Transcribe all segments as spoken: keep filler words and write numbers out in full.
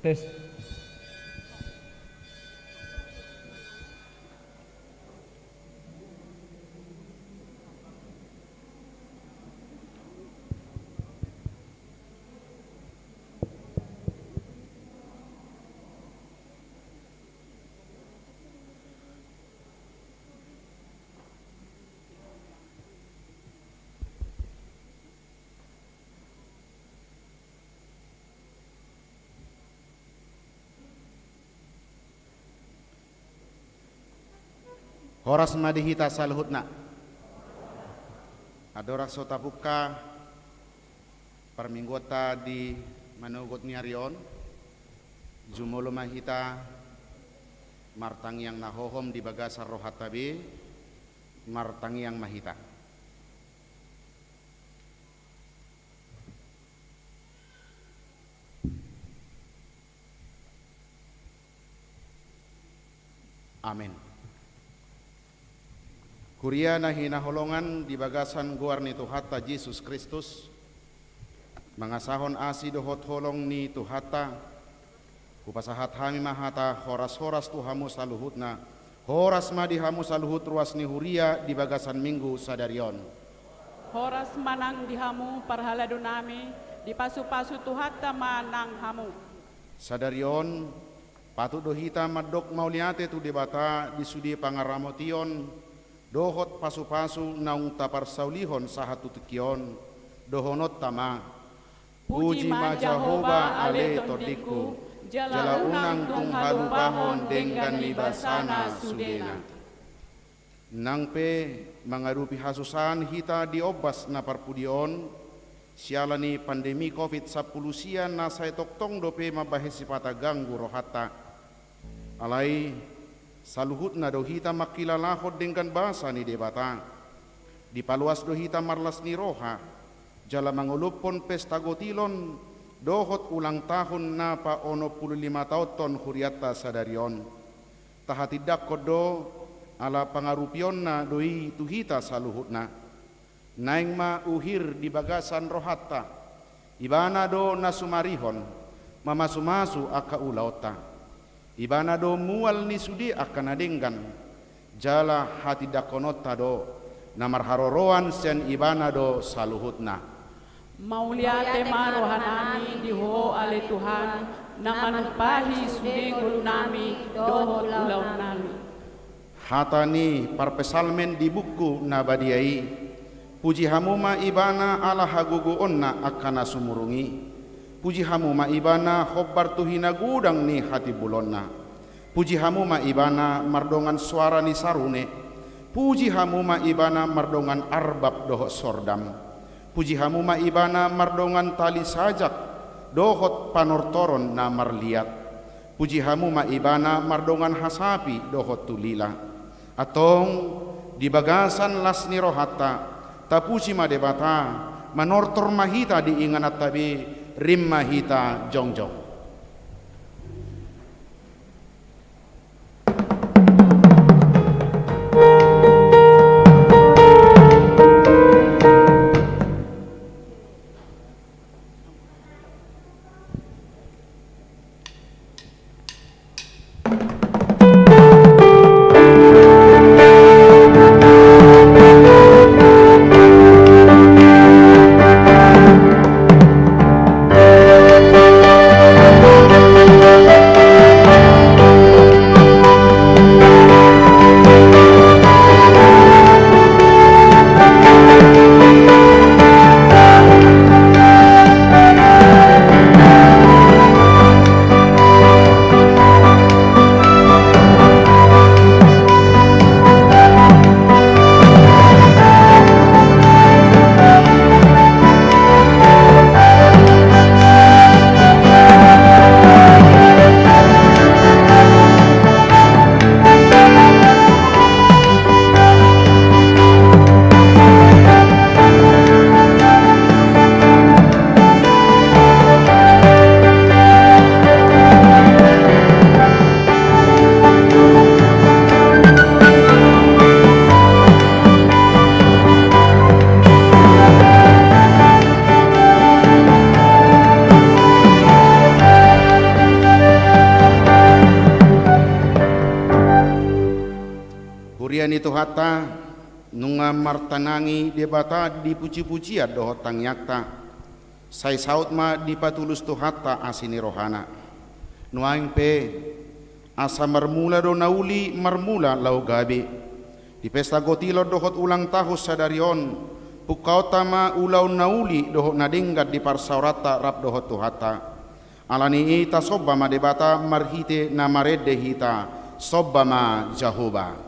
Tes. Horas ma di hita saluhutna. Andorang so tapungka parmingguonta di manogot ni ari on, jumolo ma hita martangiang na hohom di bagasan rohanta be, martangiang ma hita. Amen. Huria na hinaholongan di bagasan goar ni Tuhanta Jesus Kristus, mangasahon asi dohot holong ni Tuhanta, hupasahat hami ma hata horas-horas tu hamu saluhutna. Horas ma di hamu saluhut ruas ni huria di bagasan Minggu sadari on. Horas ma nang di hamu parhalado nami, dipasu-pasu Tuhanta ma nang hamu. Sadari on, patut do hita mandok mauliate tu Debata di sude pangaramotion dohot pasu-pasu naung taparsaulihon sahat tu tingki on, dohononta ma: Puji ma Jahowa ale tondingku, jala unang tung halupahon denggan ni basana sudena. Nang pe mangadopi hasusaan hita di ombas na parpudi on, siala ni pandemi covid sampulu sia na sai tongtong dope mambahen sipata ganggu rohanta. Alai, saluhutna do hita mangkilalahon denggan basa ni Debata. Dipaloas do hita marlas ni roha, jala mangolophon pesta gotilon dohot ulang tahun na paonom pulu lima taonhon hurianta sadari on. Tahatindangkon do, ala pangarupionna do i tu hita saluhutna. Naeng ma uhir di bagasan rohanta. Ibana do na sumarihon, mamasu-masu angka ulaonta. Ibana do mual ni sude angka na denggan, jala hatindangkononta do, na marharoroan sian Ibana do saluhutna. Mauliate ma rohanami di Ho ale Tuhan, na manumpahi sude ngolunami dohot ulaonnami. Hata ni parpsalmen di buku na badia i: Puji hamu ma Ibana ala hagogoonna angka na sumurung i. Puji hamu ma Ibana hombar tu hinagodang ni hatimbulonna. Puji hamu ma Ibana mardongan soara ni sarune. Puji hamu ma Ibana mardongan arbab dohot sordam. Puji hamu ma Ibana mardongan tali sajak dohot panortoron na marliat. Puji hamu ma Ibana mardongan hasapi dohot tulila. Antong, di bagasan las ni rohanta, tapuji ma Debata, manortor ma hita di ingananta be, rim ma hita jongjong. Huria ni Tuhanta, nunga martangiang Debata di pujipujian dohot tangiangta, sai saut ma dipatulus Tuhanta asi ni rohana. Nuaeng pe, asa marmula do na uli, marmula laho gabe. Di pesta gotilon dohot ulang tahun sadari on, pungkaonta ma ulaon na uli dohot na denggan di parsaoranta rap dohot Tuhanta. Ala ni i tasomba ma Debata marhite na marende hita, somba ma Jahowa.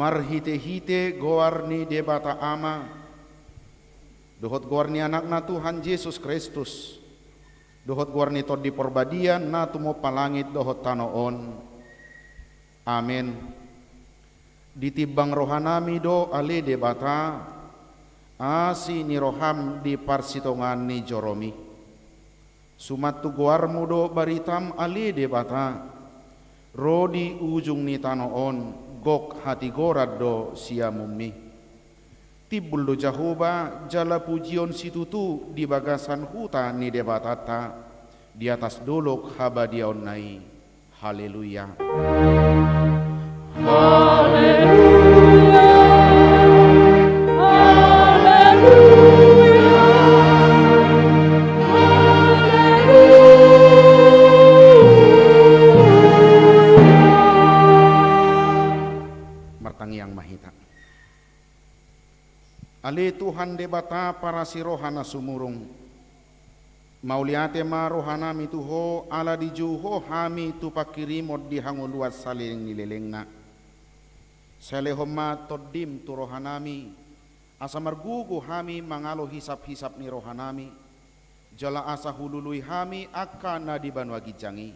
Marhitehite goar ni Debata Ama, dohot goar ni Anakna Tuhan Jesus Kristus, dohot goar ni Tondi Parbadia na tumompa langit dohot tano on. Amen. Ditimbang rohanami do ale Debata, asi ni roham di parsitongaan ni joromi. Suman tu goarmu do baritam ale Debata, ro di ujung ni tano on, gok hatigoran do siamunmi. Timbul do Jahowa jala pujion situtu di bagasan huta ni Debatanta, di atas dolok habadiaonna i. Haleluya. Haleluya. Haleluya. Haleluya. Martangiang ma hita. Ale Tuhan Debata parasi roha na sumurung, mauliate ma rohanami tu Ho ala dijou Ho hami tu pangkirimon di hangoluan saleleng ni lelengna. Sai lehon ma Tondim tu rohanami, asa margogo hami mangalo hisaphisap ni rohanami, jala asa hulului hami angka na di banua ginjang i.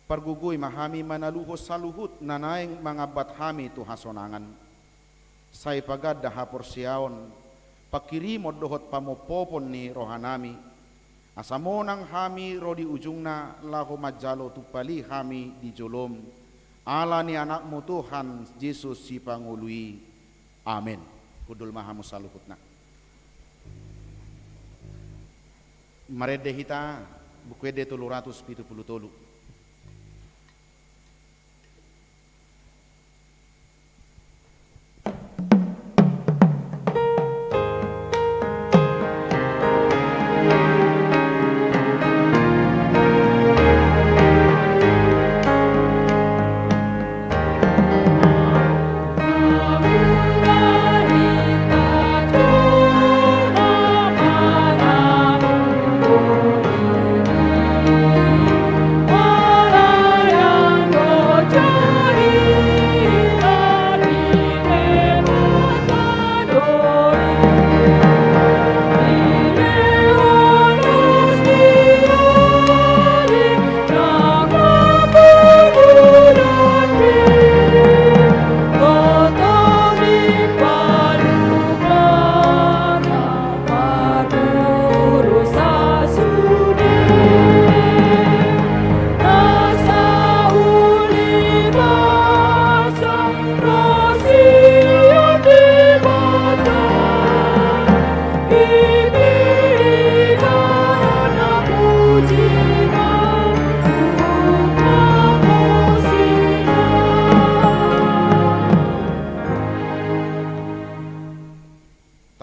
Pargogoi ma hami manaluhon saluhut na naeng mangambat hami tu hasonangan. Sai paganda haporseaon, pangkirimon dohot pamophopon ni rohanami, asa monang hami ro di ujungna laho manjalo tumpal i hami di jolom, ala ni Anakmu Tuhan Jesus Sipangolu i. Amen. Hundul ma hamu saluhutna. Marende hita Buku Ende tolu ratus pitu pulu tolu.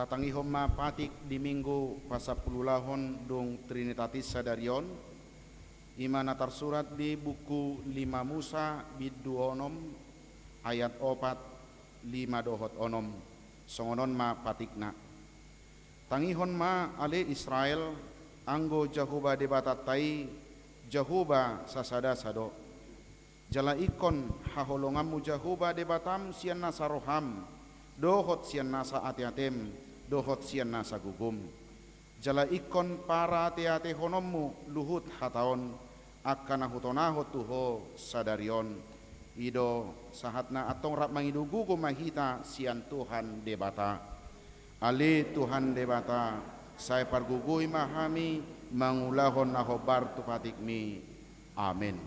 Tangihon ma patik di Minggu pasampuluuhon dung Trinitatis sadari on, i ma na tarsurat di buku lima Musa bindu onom ayat opat, lima dohot onom. Songon on ma patikna. Tangihon ma ale Israel, anggo Jahowa Debatanta i, Jahowa sasada-sada do. Jala ingkon haholonganmu Jahowa Debatam sian nasa roham, dohot sian nasa ateatem, dohot sian nasa gogom. Jala ingkon parateatehononmu luhut hata on, angka na hutonahon tu ho sadari on. I do sahatna. Antong rap mangido gogo ma hita sian Tuhan Debata. Ale Tuhan Debata, sai pargogoi ma hami mangulahon na hombar tu patikmi. Amen.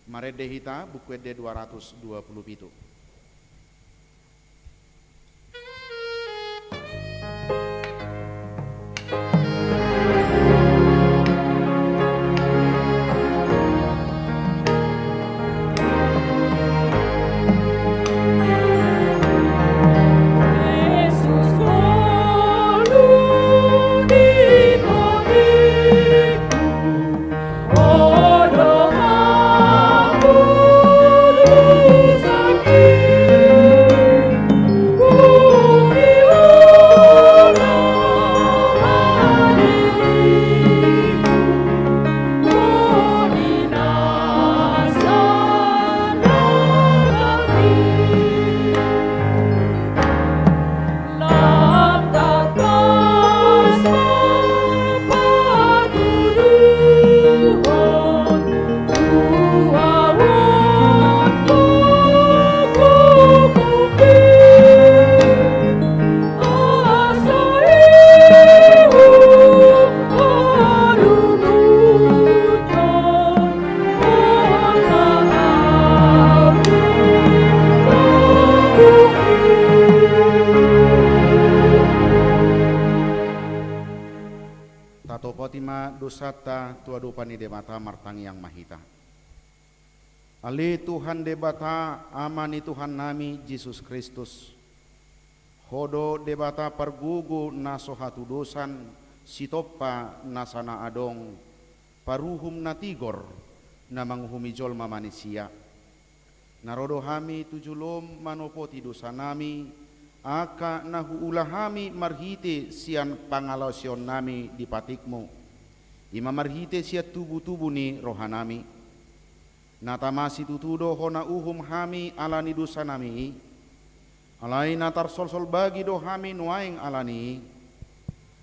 Marende hita Buku Ende dua ratus dua puluh pitu. Tatopoti ma dosanta tu adopan ni Debata. Martangiang ma hita. Ale Tuhan Debata, Ama ni Tuhannami Jesus Kristus, Ho do Debata pargogo na so hatudosan, sitompa nasa na adong, paruhum na tigor, na manguhumi jolma manisia. Na ro do hami tu jolom manopoti dosanami, angka na huula hami marhite sian pangalaosionnami di patikmu, i ma marhite sian tubutubu ni rohanami. Na tama situtu do Ho na uhum hami ala ni dosanami i. Alai na tarsolsol bagi do hami nuaeng ala ni i.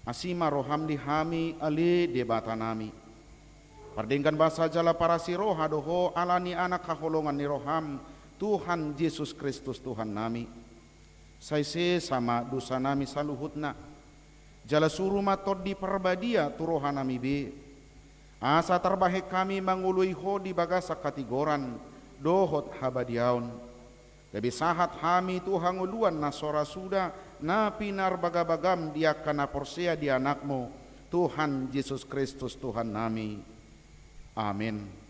Asi ma roham di hami, ale Debatanami. Pardenggan basa jala parasi roha do Ho ala ni Anak haholongan ni roham, Tuhan Jesus Kristus Tuhannami. Sai sesa ma dosanami saluhutna. Jala suru ma Tondi Parbadia tu rohanami be, asa tarbahen hami mangoloi Ho di bagasan hatigoran dohot habadiaon. Gabe sahat hami tu hangoluan na so ra suda, na pinarbagabagam di angka na porsea di Anakmu, Tuhan Jesus Kristus Tuhannami. Amen.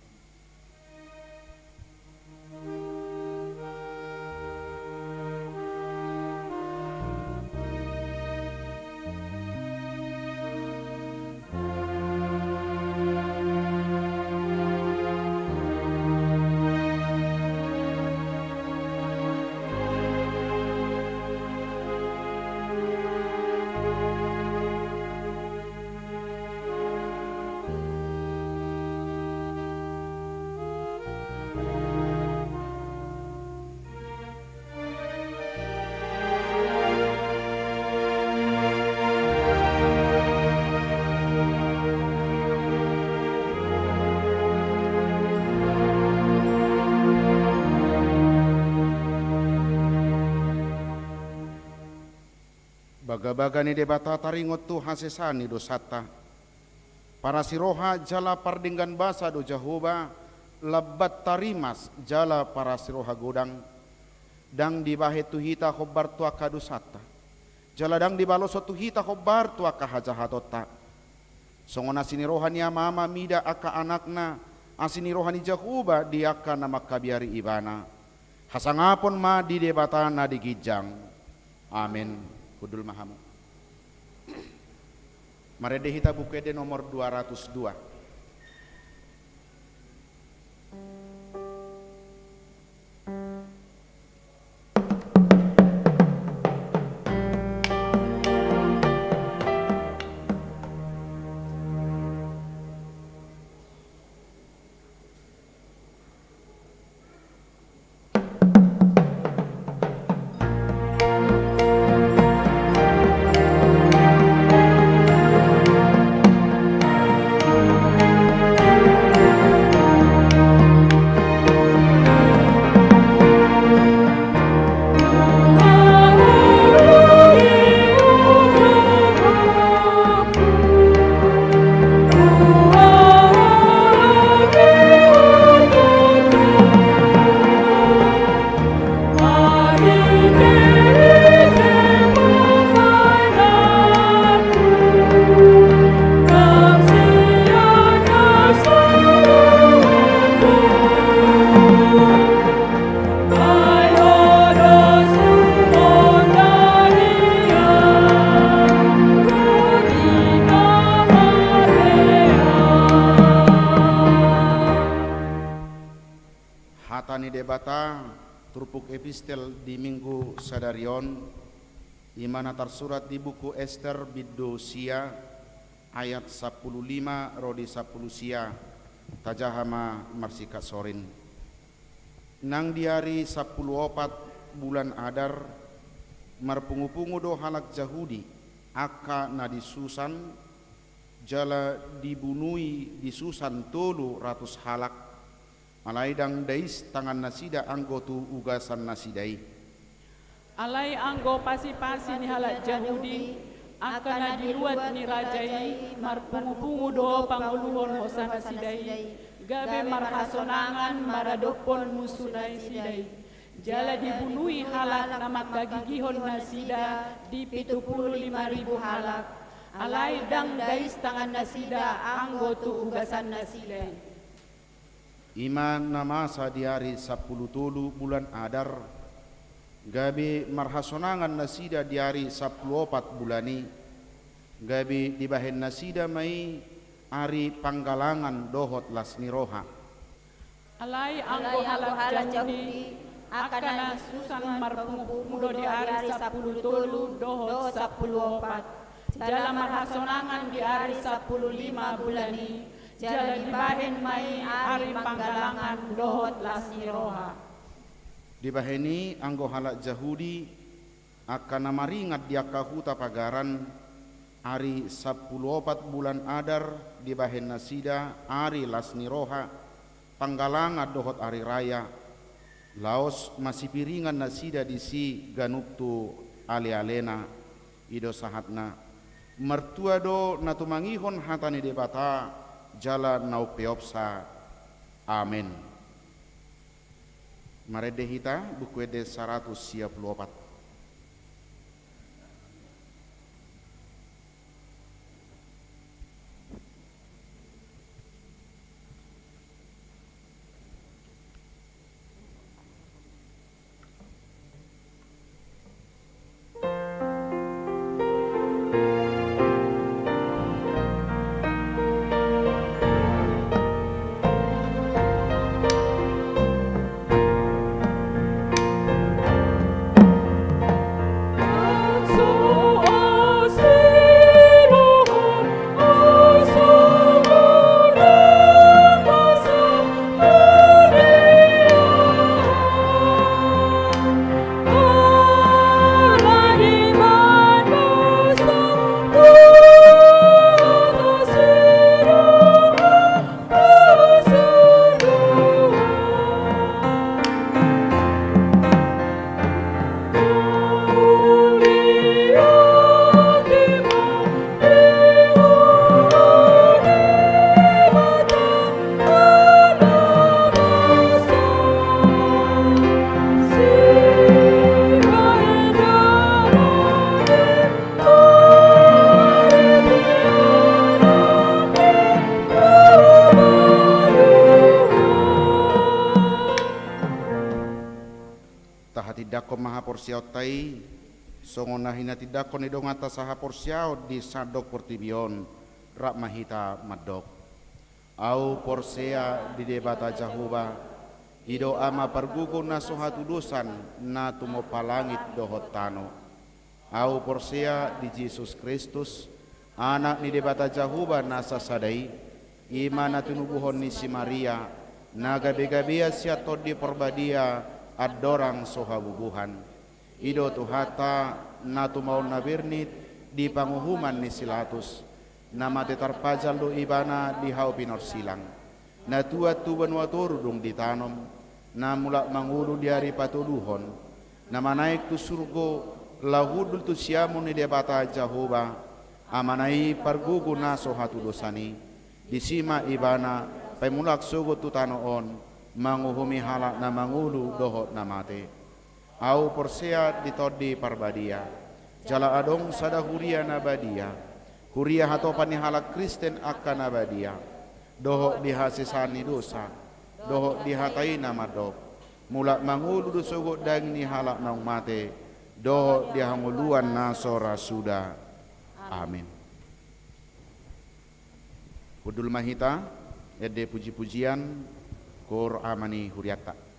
Bagabaga ni Debata taringot tu hasesaan ni dosanta. Parasi roha jala pardenggan basa do Jahowa, lambat tarimas jala parasi roha godang. Ndang dibahen tu hita hombar tu angka dosanta, jala ndang dibaloshon tu hita hombar tu angka hajahatonta. Songon asi ni roha ni amama mida angka anakna, asi ni roha ni Jahowa di angka na mangkabiari ibana. Hasangapon ma di Debata na di ginjang. Amen. Hundul ma hamu. Marende hita Buku Ende nomor dua ratus dua. Hata ni Debata, turpuk epistel di Minggu sadari on, i ma na tarsurat di buku Ester bindu sia, ayat sampulu lima ro di sampulu sia. Tajaha ma marsingkat sorin. Nang di ari sampulu opat bulan Adar, marpungupungu do halak Jahudi, angka na di Susan, jala dibunui di Susan tolu ratus halak, alai ndang dais tangannasida anggo tu ugasannasida i. Alai anggo pasipasi ni halak Jahudi, angka na diluat ni raja i, marpungupungu do pangoluhon hosanasida i, gabe marhasonangan maradophon munsunasida i. Jala dibunui halak na manghagigihon nasida di pitu pulu lima ribu halak, alai ndang dais tangannasida anggo tu ugasannasida i. I ma na masa di ari sampulu tolu bulan Adar, gabe marhasonangan nasida di ari sampulu opat bulan i, gabe dibahen nasida ma i ari panggalangan dohot las ni roha. Alai anggo halak Jahudi, angka na di Susan marpungupungu do di ari sampulu tolu dohot sampulu opat, jala marhasonangan di ari sampulu lima bulan i, jala dibahen ma i ari panggalangan dohot las ni roha. Dibahen i anggo halak Jahudi, angka na maringan di angka huta pagaran, ari sampulu opat bulan Adar dibahen nasida ari las ni roha, panggalangan dohot ari raya, laos masipiringan nasida disi ganup tu alealena. I do sahatna. Martua do na tumangihon hata ni Debata jala na umpeopsa. Amen. Marende hita Buku Ende saratus sia pulu opat. Tahatindangkon ma haporseaonta i, Songon na hinatindangkon ni donganta sahaporseaon di sandok portibi on, rap ma hita mandok. Ahu porsea di Debata Jahowa, i do Ama pargogo na so hatudosan na tumompa langit dohot tano. Ahu porsea di Jesus Kristus, Anak ni Debata Jahowa na sasada i, i ma na tinubuhon ni si Maria, na gabegabean sian Tondi Parbadia, andorang so habubuhan. I do Tuhanta, na tumaon na bernit di panguhuman ni si Latus, na mate tarpajal do Ibana di hau pinorsilang. Na tuat tu banua toru dung ditanom, na mulak mangolu di ari patoluhon, na manaek tu surgo, laho hundul tu siamun ni Debata Jahowa, Amana i pargogo na so hatudosan i. Disi ma Ibana paimulak sogot tu tano on, manguhumi halak na mangolu dohot na mate. Ahu porsea di Tondi Parbadia, jala adong sada huria na badia, huria hatopan ni halak Kristen angka na badia, dohot di hasesaan ni dosa, dohot di hata i na mandok, mulak mangolu do sogot daging ni halak naung mate, dohot di hangoluan na so ra suda. Amin. Hundul ma hita, ende pujipujian, koor ama ni hurianta.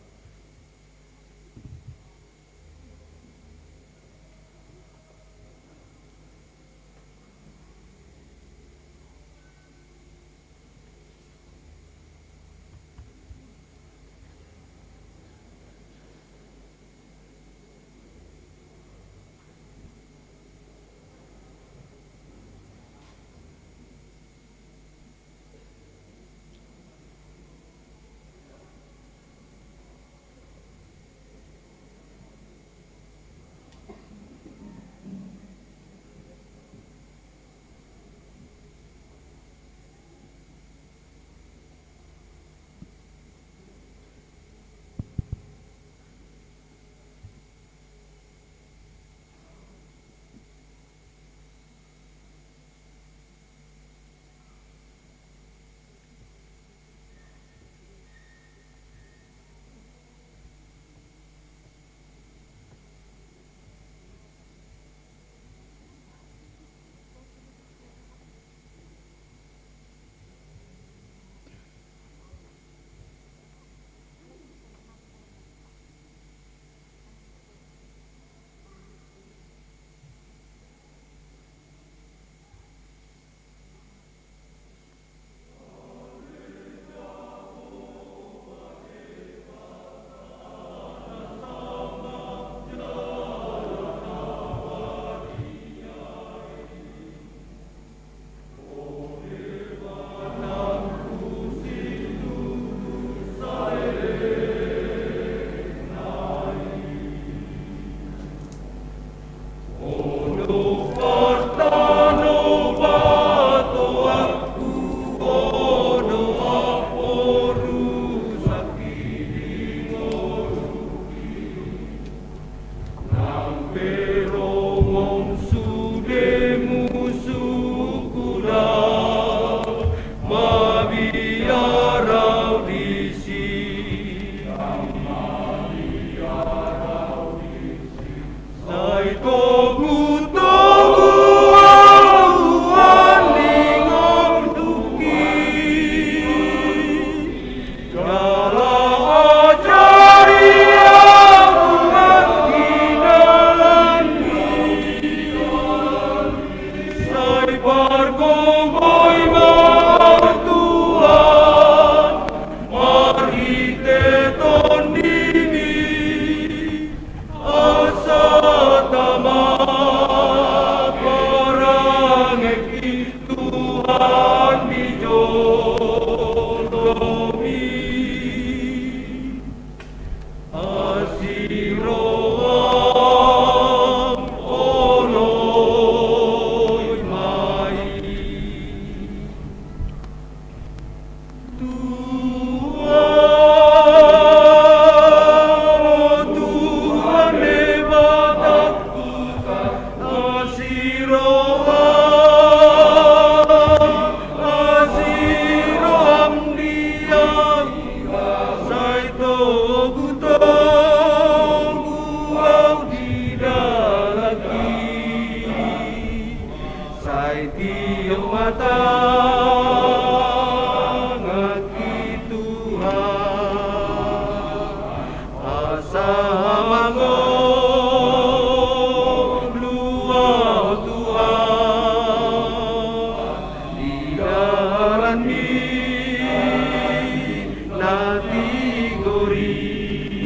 Sai togu-togu ahu andingom tuki, jala ajari ahu hangoluan. Sai pargogoi ma ahu Tuhan, marhite Tondimi. Asa tama parangepi Tuhan di jolomi. Asi roham, oloi ma i. Tuhan, o Tuhan Debatangku, asi roham, asi roham di ahu, sai togu-togu ahu di dalan i. Tiop ma tanganki Tuhan, asa mangolu Ho Tuhan di dalanMi na tigor i.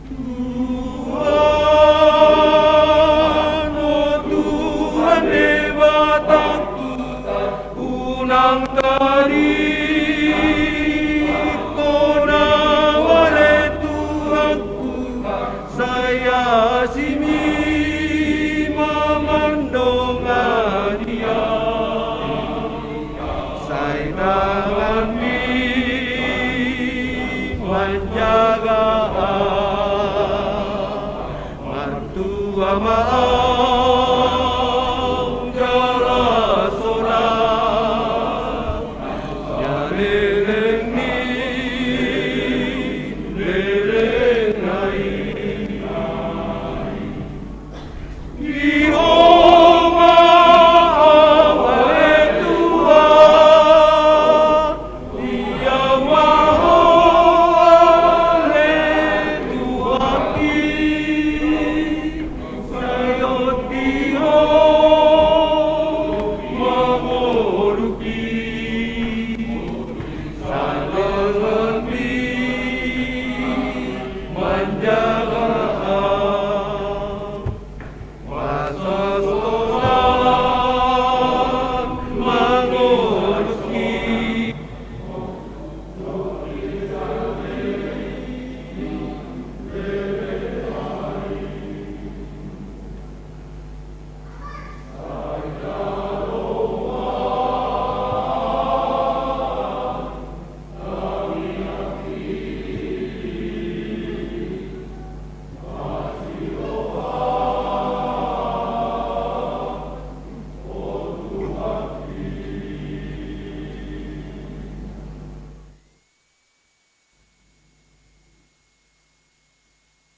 Tuhan, Ho Tuhan Debatangku, unang tarik Ho na wale Tuhanku, sai asiMi ma mandongani ahu. Sai tanganMi manjaga ahu, martua ma ahu jala so ra, na leleng ni lelengna i. Di Ho ma ahu ale Tuhan, di Ho ma ahu ale Tuhanki, sai on di Ho mangoluhi, sai tanganMi manjaga ahu.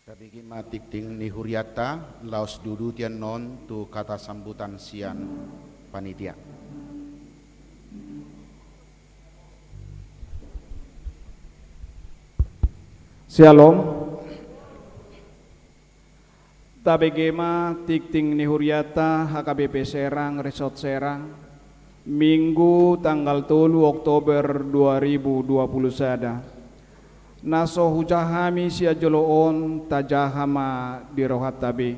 Tabege ma tingting ni hurianta, laos dudu tian on tu kata sambutan sian panitia. Syalom. Tabege ma tingting ni hurianta H K B P Serang, Resort Serang, Minggu tanggal tolu Oktober dua ribu dua puluh sada. Na so hujaha hami sian jolo on, tajaha ma di rohanta be.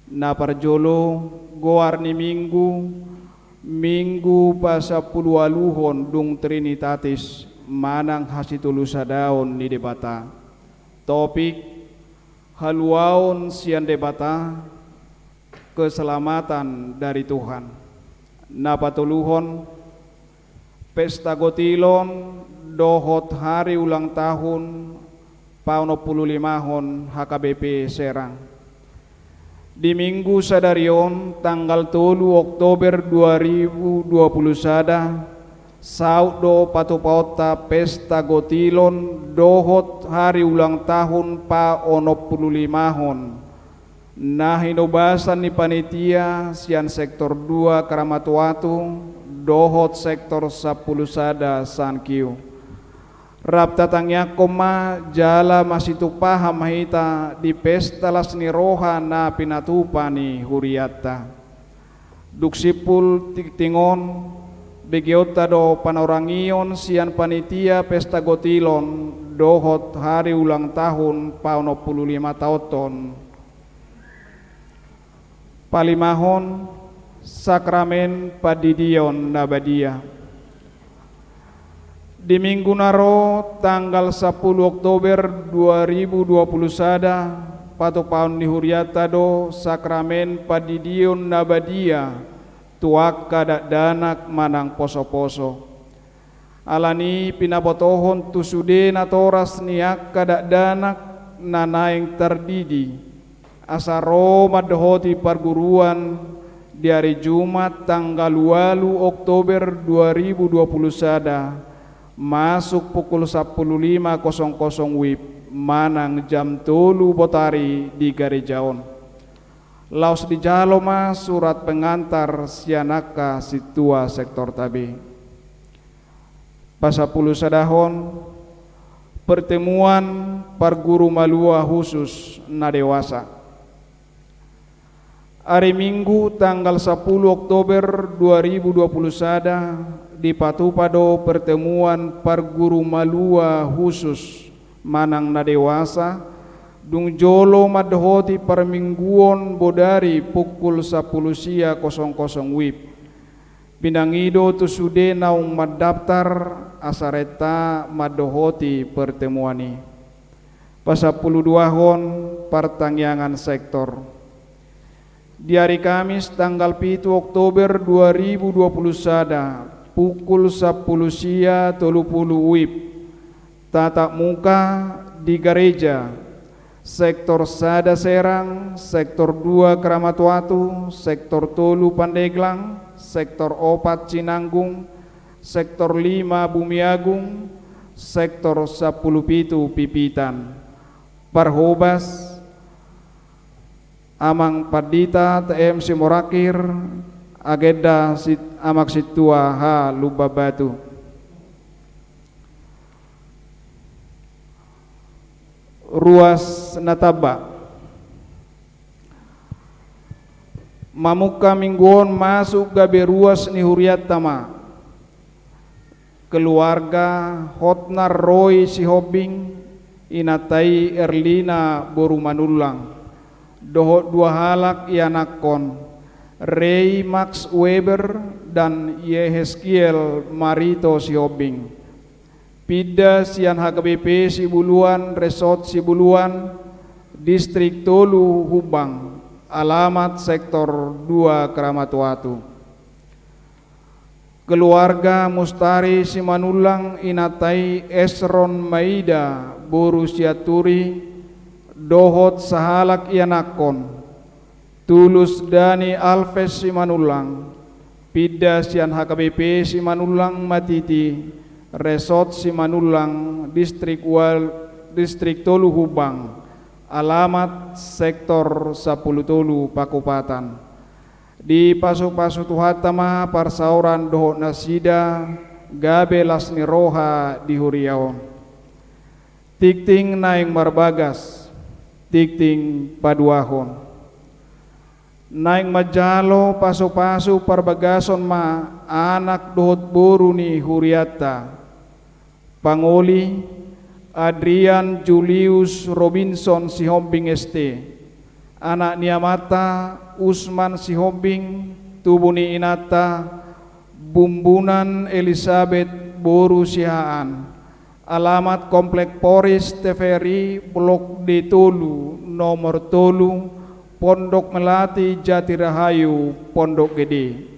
Na parjolo, goar ni Minggu, Minggu pasampuluualuhon dung Trinitatis, manang hasitolusadaon ni Debata. Topik: Haluaon sian Debata, keselamatan dari Tuhan. Na patoluhon, pesta gotilon dohot hari ulang tahun paonom pulu limahon H K B P Serang. Di Minggu sadari on, tanggal tolu Oktober dua ribu dua puluh sada, saut do patupaonta pesta gotilon dohot hari ulang tahun paonom pulu limahon na hinobasan ni panitia sian sektor dua Kramatoatu dohot sektor sampulu sada Sankiu. Rap tatangiangkon ma jala masitupa ma hita di pesta las ni roha na pinatupa ni hurianta. Dung simpul tingting on, begeonta do panorangion sian panitia pesta gotilon dohot hari ulang tahun paonom pulu lima taonton. Palimahon, sakramen pandidion na badia. Di Minggu na ro, tanggal sampulu Oktober dua ribu dua puluh sada, patupaon ni hurianta do sakramen pandidion na badia tu angka dakdanak manang posoposo. Alani pinabotohon tu sude natoras ni angka dakdanak na naeng tardidi, asa ro mandohoti parguruan di ari Jumat tanggal ualu Oktober dua ribu dua puluh sada, masuk pukul sampulu lima kosong kosong wib manang jam tolu botari di gareja on. Laos dijalo ma surat pengantar sian angka sintua sektorta be. Pasampulusadahon, pertemuan parguru malua khusus na dewasa. Ari Minggu tanggal sapuluh Oktober dua ribu dua puluh sada dipatupa do pertemuan parguru malua khusus manang na dewasa, dung jolo mandohoti parmingguon bodari pukul sapuluh sia kosong kosong wib. Pinangido tu sude naung mandaftar asa renta mandohoti pertemuan i. Pasampuluduahon, partangiangan sektor. Di ari Kamis tanggal pitu Oktober dua ribu dua puluh sada, pukul sapuluh sia tolu puluh wib, tatap muka di gareja, sektor sada Serang, sektor dua Kramatuatu, sektor tolu Pandeglang, sektor opat Cinanggung, sektor lima Bumiagung, sektor sapuluh pitu Pipitan. Parhobas, Amang Pandita T M Simorangkir, agenda sit-, Amang Sintua H Lumban Batu. Ruas na tamba. Mamungka minggu on masuk gabe ruas ni hurianta ma. Keluarga Hotnar Roy Sihombing, inanta i Erlina boru Manullang, dohot dua halak ianakhon, Rey Max Weber dan Yehezkiel Marito Sihombing. Pinda sian H K B P Sibuluan, Resort Sibuluan, Distrik tolu Humbang, alamat sektor dua Kramatuatu. Keluarga Mustari Simanullang, inanta i Esron Maida boru Sianturi, dohot sahalak ianakhon, Tulus Dani Alves Simanullang, pinda sian H K B P Simanullang Matiti, Resort Simanullang, Distrik wal-, Distrik tolu Humbang, alamat sektor sapuluh tolu Pakupatan. Dipasupasu Tuhanta ma parsaoran dohot nasida gabe las ni roha di huria on. Tingting naeng marbagas, tingting paduahon. Naeng manjalo pasupasu parbagason ma anak dohot boru ni hurianta. Pangoli, Adrian Julius Robinson Sihombing S T, anak ni amanta Usman Sihombing, tubu ni inanta Bumbunan Elisabet boru Siahaan, alamat Komplek Poris T V R I Blok D tolu, nomor tolu, Pondok Melati Jatirahayu, Pondok Gede.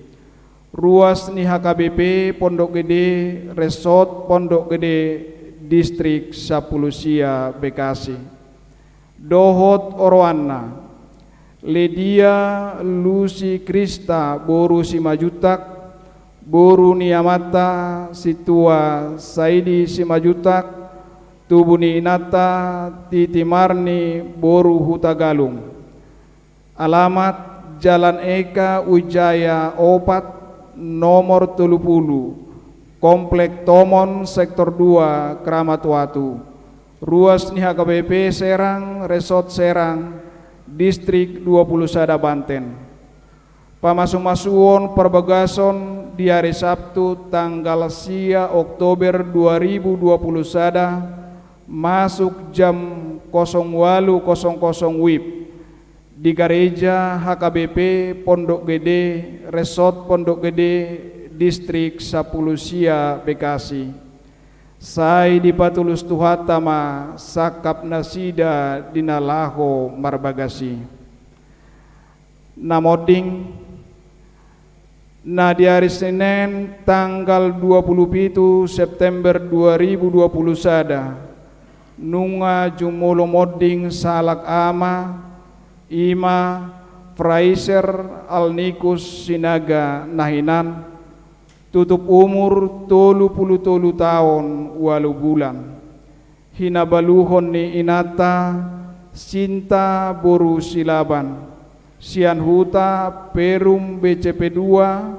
Ruas ni H K B P Pondok Gede, Resort Pondok Gede, Distrik sapuluh sia Bekasi. Dohot oroanna, Ledia Lusi Krista boru Simanjuntak, boru ni amanta Sintua Saidi Simanjuntak, tubu ni inanta Titi Marni boru Hutagalung. Alamat Jalan Eka Wijaya opat, nomor tolu pulu, Komplek Tomon, Sektor dua, Kramatuatu. Ruas ni H K B P Serang, Resort Serang, Distrik dua pulu sada Banten. Pamasumasuon parbagason di ari Sabtu tanggal sia Oktober dua ribu dua pulu sada, masuk jam kosong walu kosong kosong wib, di gareja H K B P Pondok Gede, Resort Pondok Gede, Distrik sapulu sia Bekasi. Sai dipatulus Tuhanta ma sangkap nasida di na laho marbagas i. Na monding, na di ari Senen tanggal dua pulu pitu September dua ribu dua pulu sada, nunga jumolo monding sahalak ama, i ma Fraiser Alnikus Sinaga na hinan, tutup umur tolu pulu tolu taon ualu bulan. Hinabaluhon ni inanta Sinta boru Silaban, sian huta Perum B C P dua,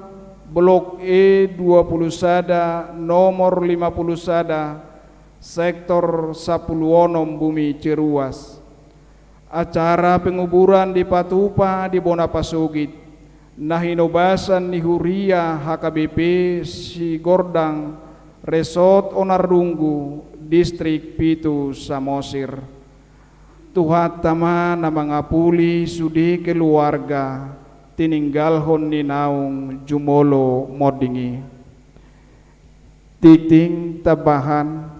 blok E dua puluh sada, nomor lima puluh sada, sektor sampulu onom Bumi Ceruas. Acara penguburan dipatupa di bona pasogit na hinobasan ni huria H K B P Sigordang, Resort Onarrunggu, Distrik Pitu Samosir. Tuhanta ma na mangapuli sude keluarga tininggalhon ni naung jumolo monding i. Tingting tambahan.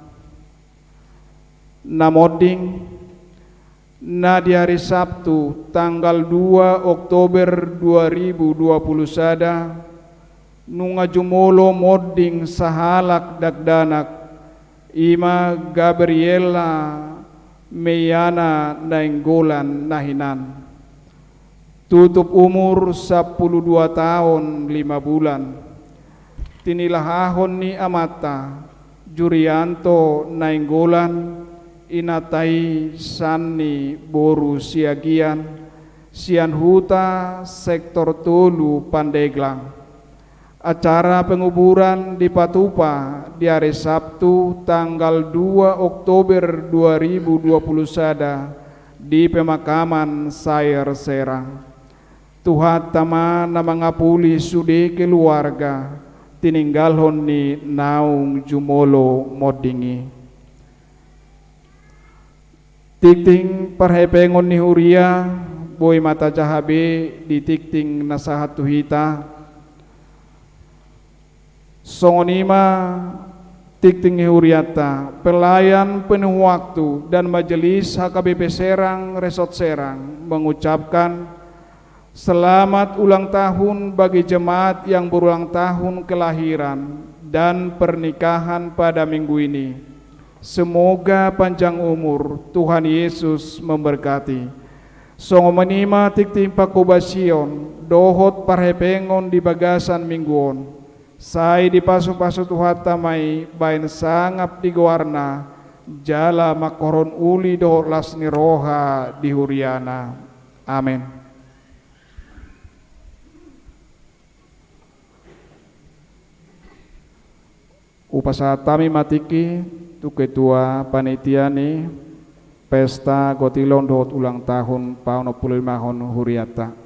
Na monding, na di ari Sabtu tanggal dua Oktober dua ribu dua puluh sada, nunga jumolo monding sahalak dakdanak, i ma Gabriela Meiana Nainggolan na hinan. Tutup umur sampulu dua taon lima bulan. Tinilahahon ni amanta, Jurianto Nainggolan, inanta i Sanni boru Siagian, sian huta sektor tolu Pandeglang. Acara penguburan dipatupa di ari Sabtu tanggal dua Oktober dua ribu dua puluh sada di pemakaman Sair Serang. Tuhanta ma na mangapuli sude keluarga tininggalhon ni naung jumolo monding i. Tingting parhepengon ni huria, boi ma tajaha be di tingting na sahat tu hita. Songon i ma tingting ni hurianta, pelayan penuh waktu dan majelis H K B P Serang, Resort Serang, mengucapkan selamat ulang tahun bagi jemaat yang berulang tahun kelahiran dan pernikahan pada minggu ini. Semoga panjang umur, Tuhan Yesus memberkati. Songon i ma tingting panghobasion dohot parhepengon di bagasan minggu on. Sai dipasupasu Tuhanta ma i baen sangap di goarna, jala mangkorhon uli dohot las ni roha di huriana. Amen. Hupasahat hami ma tingki tu ketua panitia ni pesta gotilon dohot ulang tahun paonom pulu limahon hurianta.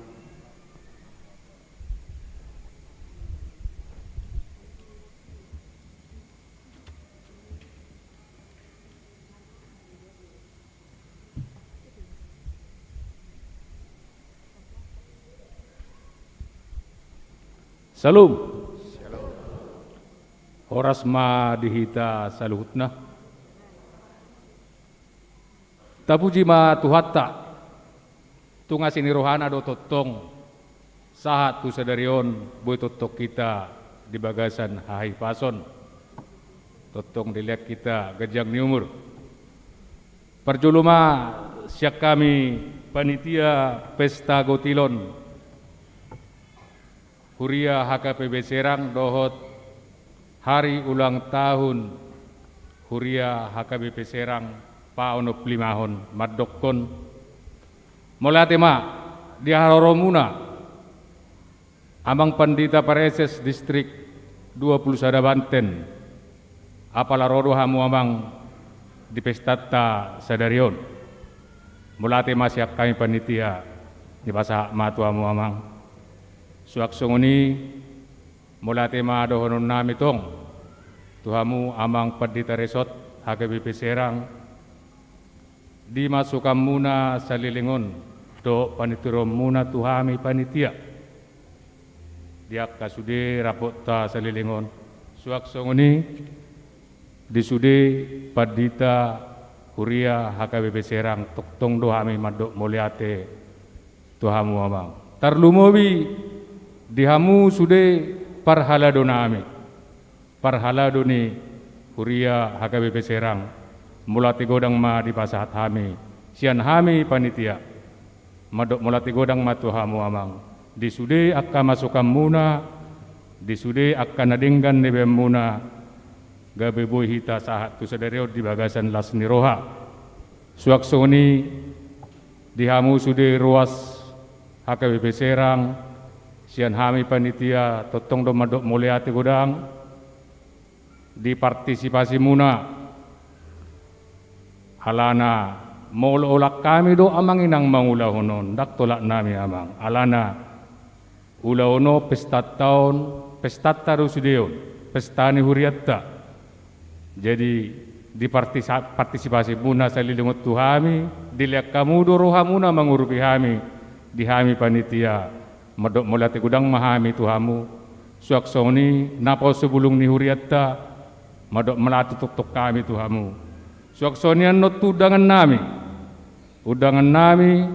Syalom. Horas ma di hita saluhutna. Tapuji ma Tuhanta. Tung asi ni rohana do tongtong sahat tu sadari on boi tongtong hita di bagasan hahipason. Tongtong dilehon hita ganjang ni umur. Parjolo ma sian hami panitia pesta gotilon huria H K B P Serang dohot hari ulang tahun huria H K B P Serang paonom pulu limahon mandokkon. Mauliate ma di haroromuna, Amang Pandita Praeses Distrik dua puluh sada Banten, apala ro do hamu Amang di pestanta sadari on. Mauliate ma sian hami panitia, dipasahat ma tu hamu Amang. Suang songon i, mauliate ma dohonon nami tong tu hamu Amang Pandita Resort H K B P Serang, di masukanmuna saleleng on dohot panuturianmuna tu hami panitia, di angka sude rapotta saleleng on. Suang songon i, di sude pandita huria H K B P Serang, tongtong do hami mandok mauliate tu hamu Amang. Tarlumobi di hamu sude parhalado nami, parhalado ni huria H K B P Serang, mauliate godang ma dipasahat hami sian hami panitia. Mandok mauliate godang ma tu hamu Amang, di sude angka masukanmuna, di sude angka na denggan nibaenmuna, gabe boi hita sahat tu sadari on di bagasan las ni roha. Suang songon i di hamu sude ruas H K B P Serang, sian hami panitia tongtong do mandok mauliate godang di partisipasimuna. Alana molo olat hami do amang inang mangulahon on, ndang tolap nami amang. Alana ulaon on pestanta on, pestanta do sude on, pesta ni hurianta. Jadi di partisa-, partisipasimuna saleleng on tu hami, dilean hamu do rohamuna mangurupi hami, di hami panitia. Mandok mauliate godang ma hami tu hamu. Suang songon i naposo bulung ni hurianta, mandok mauliate tongtong hami tu hamu. Suang songon i annon tu undangan nami. Undangan nami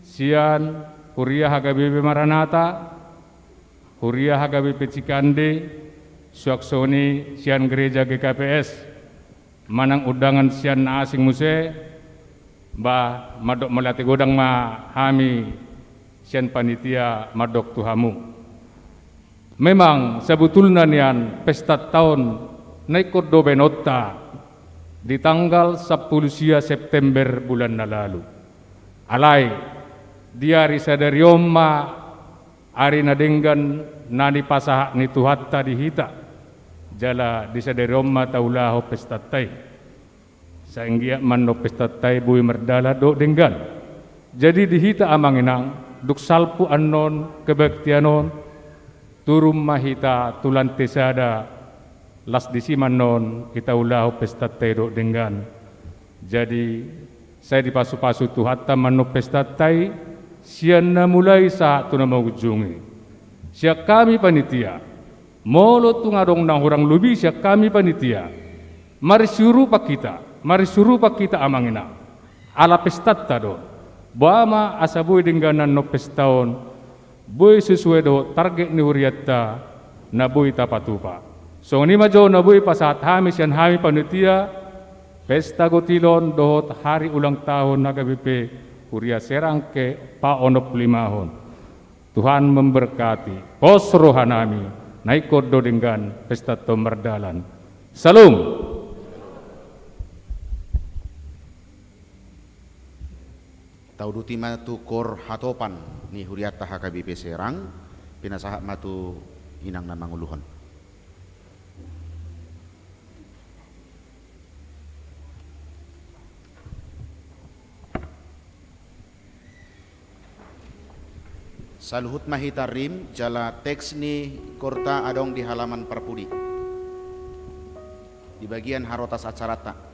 sian Huria H K B P Maranatha, Huria H K B P Cikande, suang songon i sian Gereja G K P S, manang undangan sian na asing muse, ba mandok mauliate godang ma hami sian panitia mandok tu hamu. Memang sabutulna nian pestanta on na ingkon do baenonta di tanggal sampulu sia September bulan na lalu. Alai di ari sadari on ma ari na denggan na nipasahat ni Tuhanta di hita, jala di sadari on ma taulahon pestanta i. Sai anggiat ma annon pestanta i boi mardalan dohot denggan. Jadi di hita amang inang, dung salpu annon kebaktian on, turun ma hita tu lante sada, laos disi ma annon hita ulahon pestanta i dohot denggan. Jadi sai dipasupasu Tuhanta ma annon pestanta i, sian na mulai sahat tu na mangujungi. Sian hami panitia, molo tung adong na hurang lobi sian hami panitia, marsiurupan hita, marsiurupan hita amang inang. Ala pestanta do. Boha ma asa boi denggan annon pesta on, boi sesuai dohot target ni hurianta na boi tapatupa. Songon i ma jo na boi pasahat hami sian hami panitia Pesta Gotilon dohot hari ulang tahun H K B P Huria Serang ke paonom pulu limahon. Tuhan memberkati. Pos roha nami, na ingkon do denggan pestanta on mardalan. Syalom. Tauduti ma tu kor hatopan ni hurianta H K B P Serang, pinasahat ma tu inang na manguluhon. Saluhut ma hita rim, jala teks ni korta adong di halaman parpudi, di bagian harotas acaranta.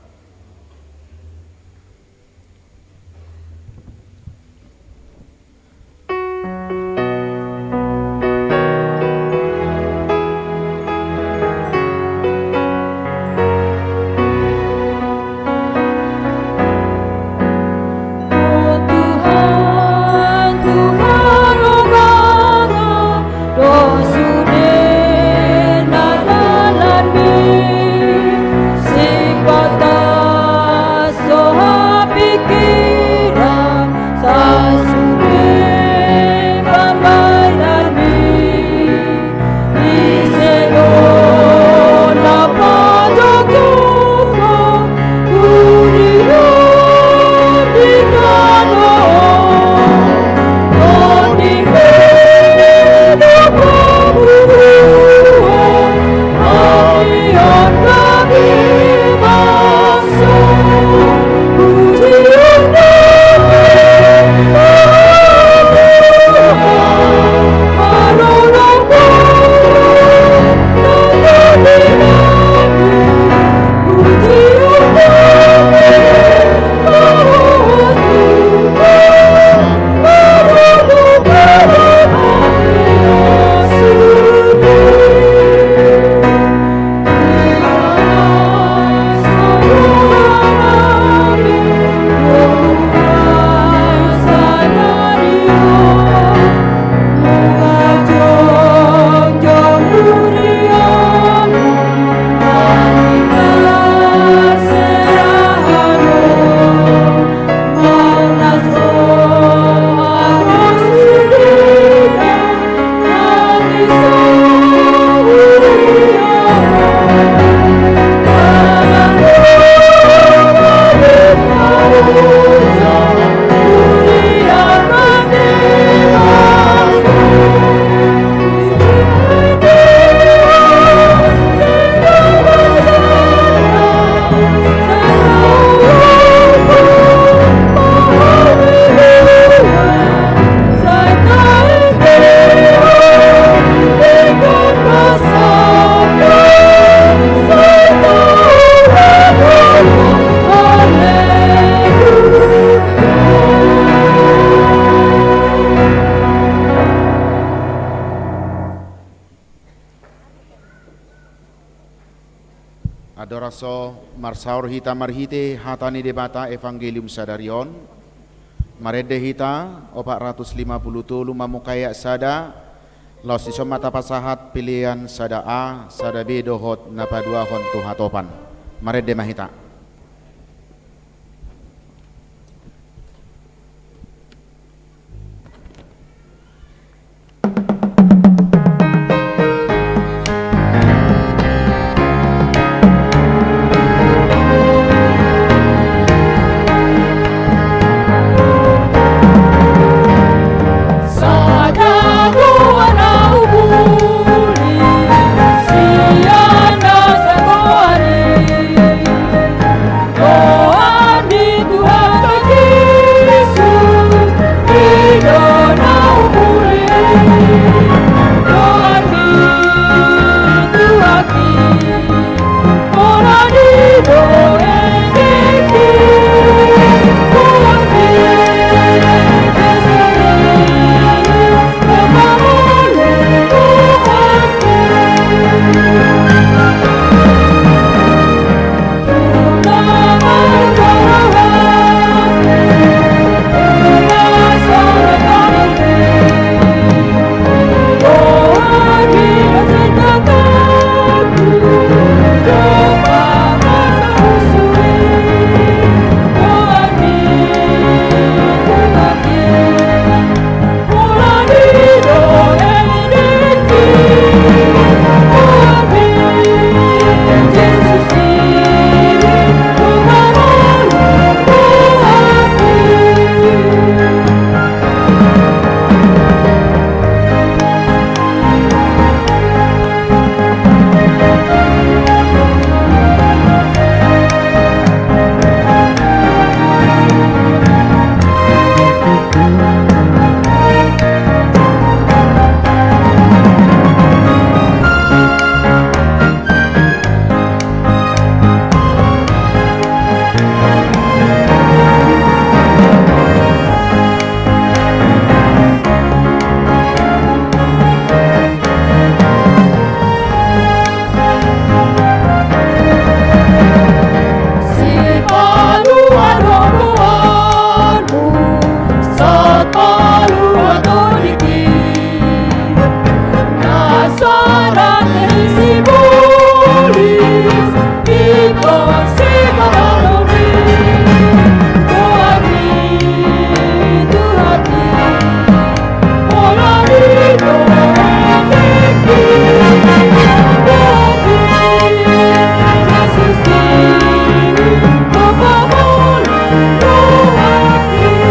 So marsaor hita marhite hata ni Debata, evangelium sadari on. Marende hita opat ratus lima puluh tolu, mamungka ayat sada, laos dison ma tapasahat pelean sada A, sada B dohot na paduahon tu hatopan. Marende ma hita.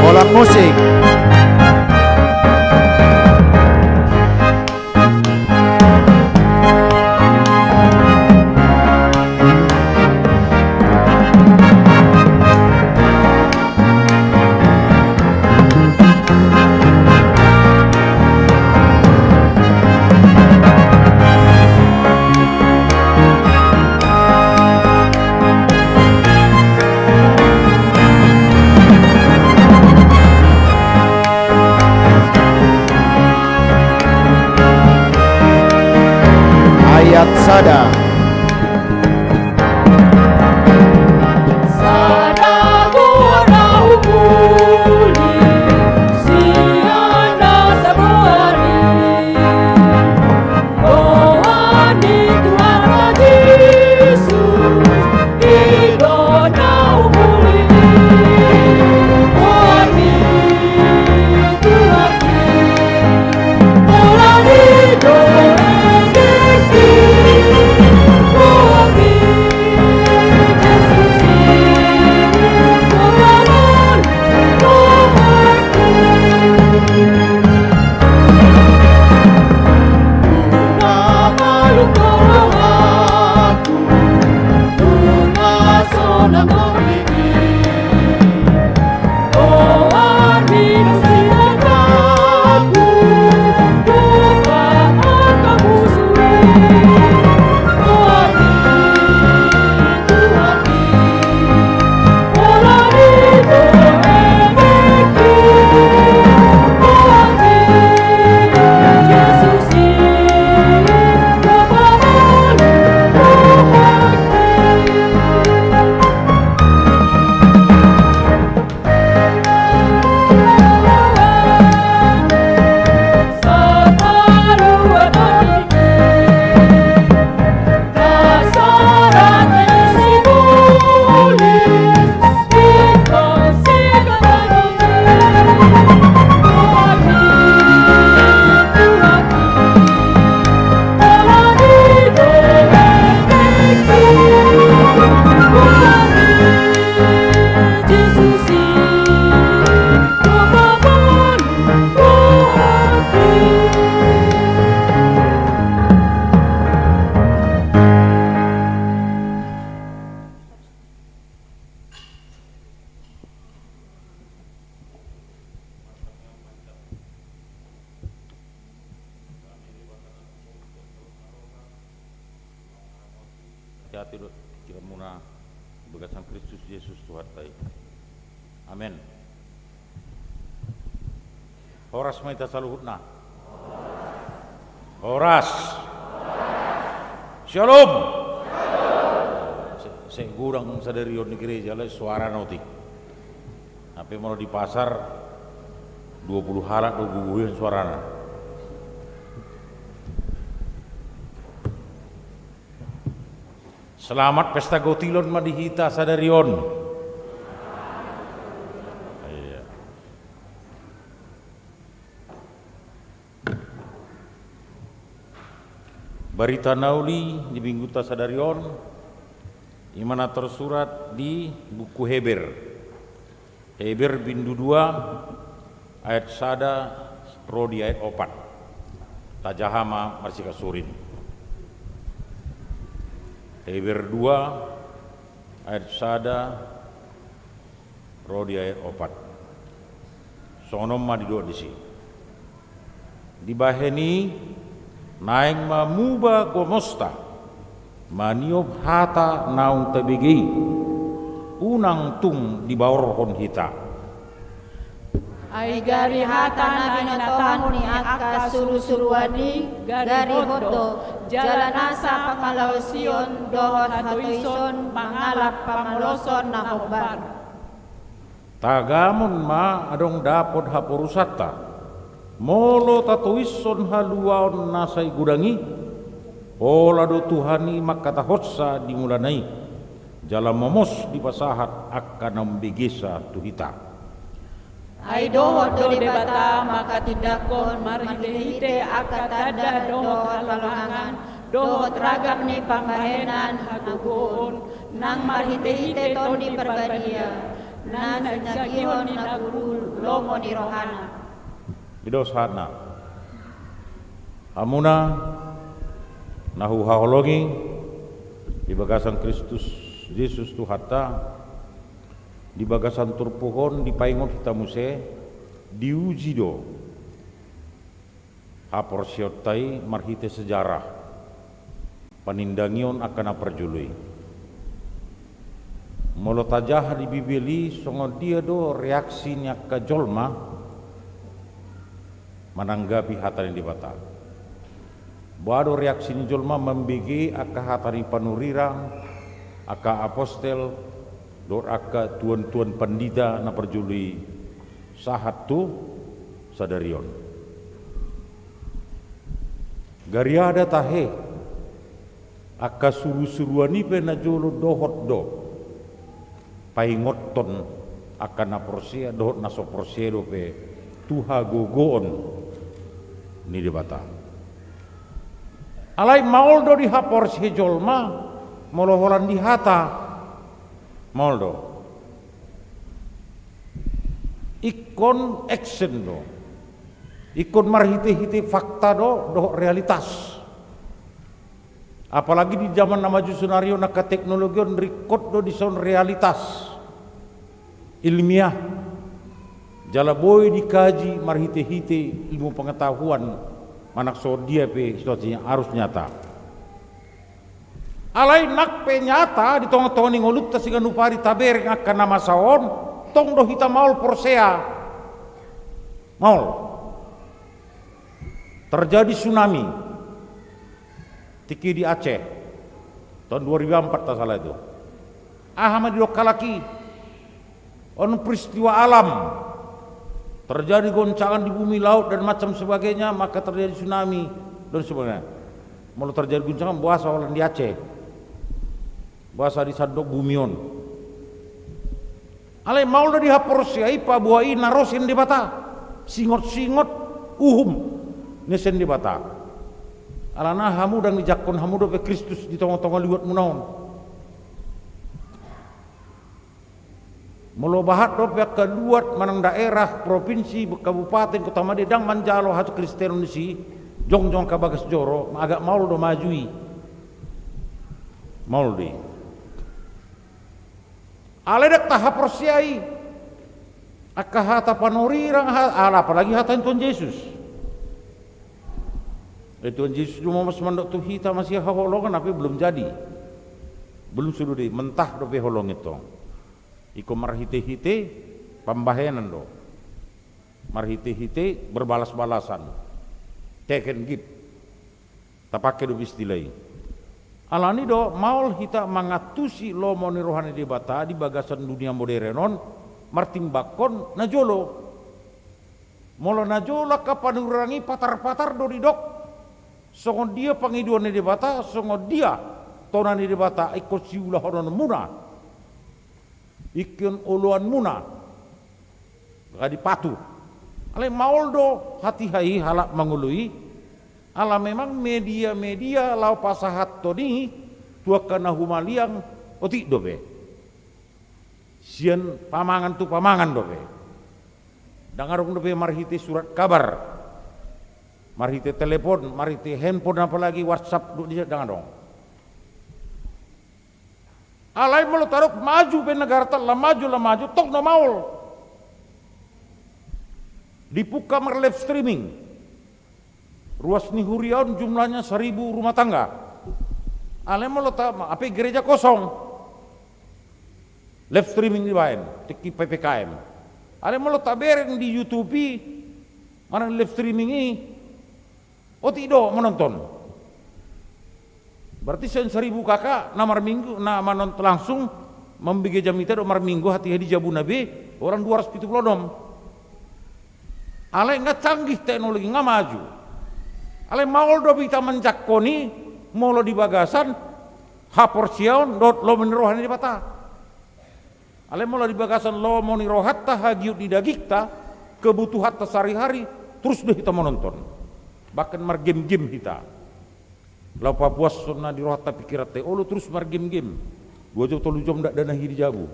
Holan musik. Ate dohot pikiranmuna di bagasan Kristus Jesus Tuhanta i. Amen. Horas ma hita saluhutna. Horas. Shalom. Sai, sai godang sadari on di gereja, alai suarana otik. Hape molo di pasar, dua puluh halak do gogo hian suarana. Selamat pesta gotilon ma di hita sadari on. Iya. Barita na uli di minggunta sadari on, i ma na tersurat di buku Heber. Heber bindu dua ayat sada ro di ayat opat. Tajaha ma marsikasurin. Heber dua ayat sada ro di ayat opat. Songon on ma didok disi. Dibahen i, naeng ma muba gomosta maniop hata naung tabege i, unang tung dibaorhon hita. Ai gari hata na binatahon ni angka surusuruan i gari hot do, jala nasa pangalaosion dohot hatoison mangalap pamoloson na hombar. Tagamon ma adong dapot haporusanta, molo tatoishon haluaon na sai godang i. Pola do Tuhan i mangkatahonsa di mulana i, jala momos dipasahat angka na umbegesa tu hita. Ai dohot do Debata manghatindanghon marhitehite angka tanda dohot halongangan, dohot ragam ni pambahenan hagogoon, nang marhitehite Tondi Parbadia, na sinangihon ni na guru lomo ni rohana. I do sahatna. Hamuna na huhaholongi di bagasan Kristus Jesus Tuhanta, di bagasan turpuk on dipaingot hita muse, diuji do haporseaonta i marhite sejarah panindangion angka na parjolo i. Molo tajaha di Bibel i, songon dia do reaksi ni angka jolma mananggapi hata ni Debata? Boha do reaksi ni jolma mambege angka hata ni panurirang, angka apostel, dohot angka tuantuan pandita na parjolo i sahat tu sadari on? Gariada tahe, angka surusuruan i pe na jolo dohot do paingothon angka na porsea dohot na so porsea dope tu hagogoon ni Debata. Alai maol do dihaporseai jolma molo holan di hata. Maol do. Ingkon action do. Ingkon marhitehite fakta do dohot realitas. Apalagi di zaman na maju sonari on, angka teknologi on ringkot do dison realitas ilmiah, jala boi dikaji marhitehite ilmu pengetahuan manang songon dia pe situasi arus nyata. Alai nang pe nyata di tongatonga ni ngolunta siganup ari tabereng angka na masa on, tong do hita maol porsea. Maol. Terjadi tsunami tingki di Aceh tahun dua ribu empat, tak salah itu. Aha ma didok halak i? On peristiwa alam. Terjadi goncangan di bumi, laut, dan macam sebagainya, maka terjadi tsunami dan sebagainya. Molo terjadi goncangan, boasa holan di Aceh? Boasa di sandok bumi on? Alai maol do dihaporseai paboa i na ro sian Debata, singot-singot uhum na sian Debata. Alana hamu ndang dijangkon hamu dope Kristus di tongatonga liwatmuna on. Molo bahat dope angka liwat manang daerah, provinsi, kabupaten, kota madya ndang manjalo hakristenon disi, jongjong angka bagas joro, agak maol do maju i. Maol do i. Alai ndang tahaporseai angka hata panurirang, ha-, ala apalagi hata ni Tuhan Jesus. Eh, Tuhan Jesus do momos mandok tu hita masihaholongan, tapi belum jadi. Belum sude, mentah dope holong i tong. Ingkon marhite-hite pambahenan do. Marhite-hite berbalas-balasan. Take and give. Tapake dope istilah i. Alani do, maol hita mangantusi lomo ni roha ni Debata di bagasan dunia moderen on, martimbangkon na jolo. Molo na jolo angka panurirang i patar-patar do didok, songon dia pangidoan ni Debata, songon dia tona ni Debata, ingkon siulahononmuna. Ingkon oloanmuna. Jadi patuh. Alai maol do hatiha i halak mangoloi. Ala memang media-media laho pasahathon i tu angka na humaliang otik dope. Sian pamangan tu pamangan dope. Ndang adong dope marhite surat kabar, marhite telepon, marhite handphone, apalagi WhatsApp do, ndang adong. Alai molo tadok maju pe negarata, lam maju, lam maju, tong do maol. Dibuka mar live streaming. Ruas ni huria on jumlahnya seribu rumah tangga. Alai molo ta, hape gereja kosong. Live streaming dibaen, tingki P P K M. Alai molo tabereng di YouTube i, manang live streaming i, otik do menonton. Berarti sian seribu K K na marminggu, na manonton langsung, mambege jamita do marminggu hatiha di jabuna be, orang dua ratus pitu pulu onom. Alai nga canggih teknologi, nga maju. Alai maol do hita manjangkon i molo di bagasan haporseaon dohot lomo ni roha ni Debata. Alai molo di bagasan lomo ni rohanta, hagiot ni dagingta, kebutuhanta sehari-hari, torus do hita menonton. Bahkan margame-game hita. Laho papuashon na di rohanta, pikiranta i, olo torus margame-game. Dua jom, tolu jom ndada na hi di jabu.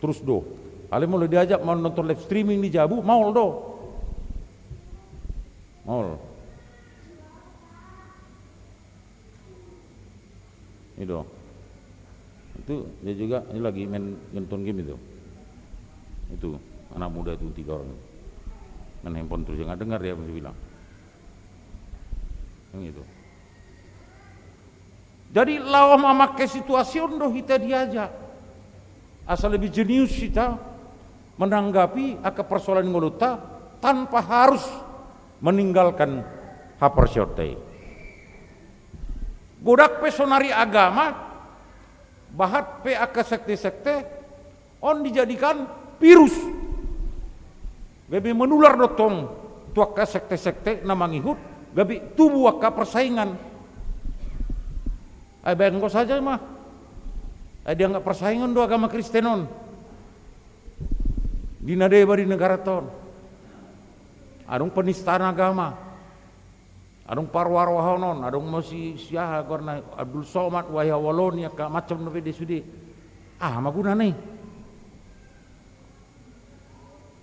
Torus do. Alai molo diajak manonton live streaming di jabu, maol do. Maol. I do. Itu dia juga, ini lagi main nonton game itu. Itu anak muda itu tiga orang. Main handphone terus, nggak dengar dia masih bilang. Yang itu. Jadi laho mamake situasi on do hita diajak. Asa lebih jenius hita menanggapi angka persoalan ngolunta tanpa harus meninggalkan haporseaonta i. Godang pe sonari agama, bahat pe angka sekte-sekte, on dijadikan virus. Gabe menular do tong tu angka sekte-sekte na mangihut, gabe tubu angka persaingan. Ai baen ho saja ma. Ai dianggap persaingan do agama Kristen on. Di na deba di negaranta on. Adong penistaan agama. Adong parroha-rohaon on, adong ma si, si aha goarna, Abdul Somad, Wahai Wallonia, angka macam na pe dia sude. Aha ma gunana i?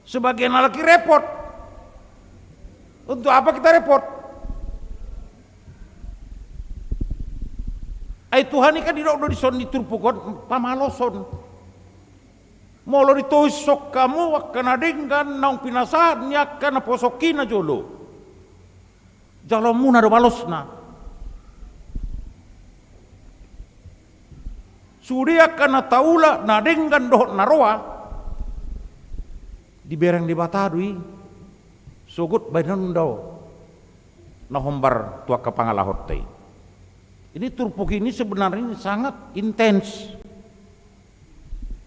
Sebagian halak i repot. Untuk apa kita repot? Ai Tuhan i kan didok do dison di turpuk on pamaloson. Molo ditoishon hamu angka na denggan naung pinasahat ni angka naposongki na jolo, jaloonmuna do balosna. Sude angka na taula, na denggan dohot na roa, dibereng Debata do i, sogot baenon do na hombar tu angka pangalahonta i. Ini turpuk ini sebenarnya sangat intens.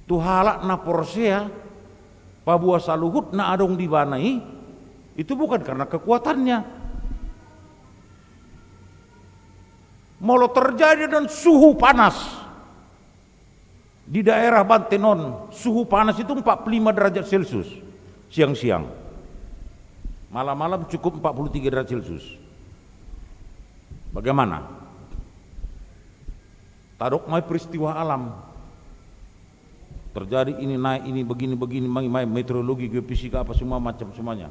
Tu halak na porsea, paboa saluhut na adong di ibana i, itu bukan karena kekuatannya. Molo terjadi adong suhu panas di daerah Banten on, suhu panas itu empat puluh lima derajat Celcius siang-siang. Malam-malam cukup empat puluh tiga derajat Celcius. Bagaimana? Tadok ma i peristiwa alam. Terjadi ini, naik ini, begini, begini, ma i, ma i meteorologi, geofisika, apa semua macam semuanya.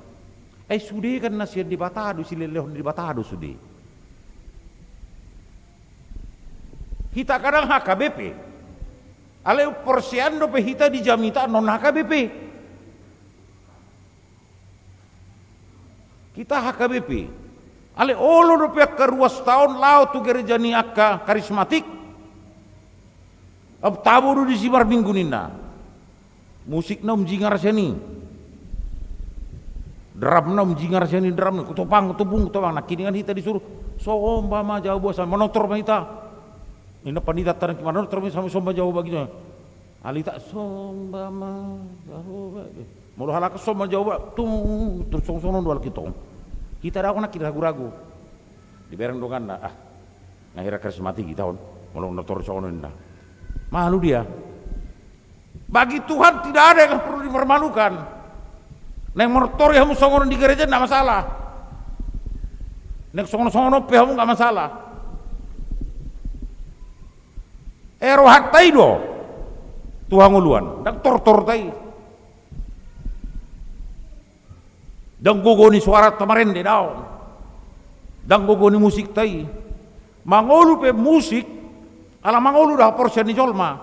Eh, sude kan na sian Debata do, silehon ni Debata do sude. Hita kadang H K B P. Alai porseaan dope hita di jamita non H K B P. Hita H K B P. Alai olo dope angka ruas ta on laho tu gereja ni angka karismatik. Tabo do disi marminggu ninna. Musikna umjingar sian i. Drumna umjingar sian i, drumna. Kutopang, kutopung, kutopang. Nangkiningan hita disuruh, "Somba ma Jahowa," manortor ma hita. Ninna pandita, "Tarang manortor ma, somba Jahowa," gitu. Alai hita, "Somba ma Jahowa." Molo halak somba Jahowa, tung, tung, songon songon on do halak i tong. Hita dang nangkin ragu-ragu. Dibereng donganna, "Ah, nga hira karismatik hita on, molo nortor songon on," ninna. Malu dia. Bagi Tuhan tidak ada yang perlu dipermalukan. Naeng manortor hamu songon on di gereja, nggak masalah. Naeng songon-songon on pe hamu, nggak masalah. Eh, rohanta i do tu hangoluan, ndang tortorta i. Ndang gogo ni suaranta marende, daong. Ndang gogo ni musikta i. Mangolu pe musik, ala mangolu do haporseaon ni jolma.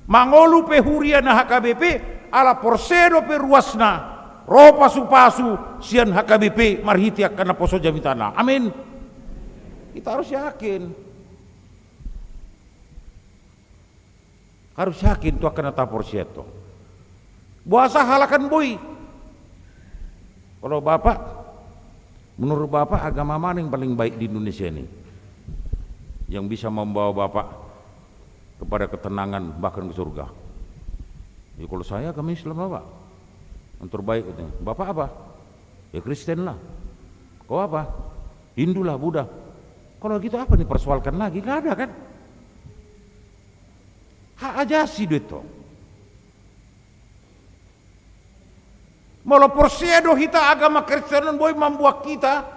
Mangolu pe huria na H K B P, ala porsea dope ruasna ro pasu-pasu sian H K B P marhite angka naposo jamitana. Amin. Kita harus yakin. Harus yakin tu angka na taporseaon. Boasa halak an boi? Kalau Bapak, menurut Bapak, agama mana yang paling baik di Indonesia ini? Yang bisa membawa Bapak kepada ketenangan, bahkan ke surga? Ya, kalau saya agama Islam, Bapak. Yang terbaik, katanya. Bapak apa? Ya, Kristen lah. Kau apa? Hindu lah, Buddha. Kalau gitu apa dipersoalkan lagi? Nggak ada, kan? Hak ajasi do i tong. Molo porsea do hita, agama Kristen on boi mamboan hita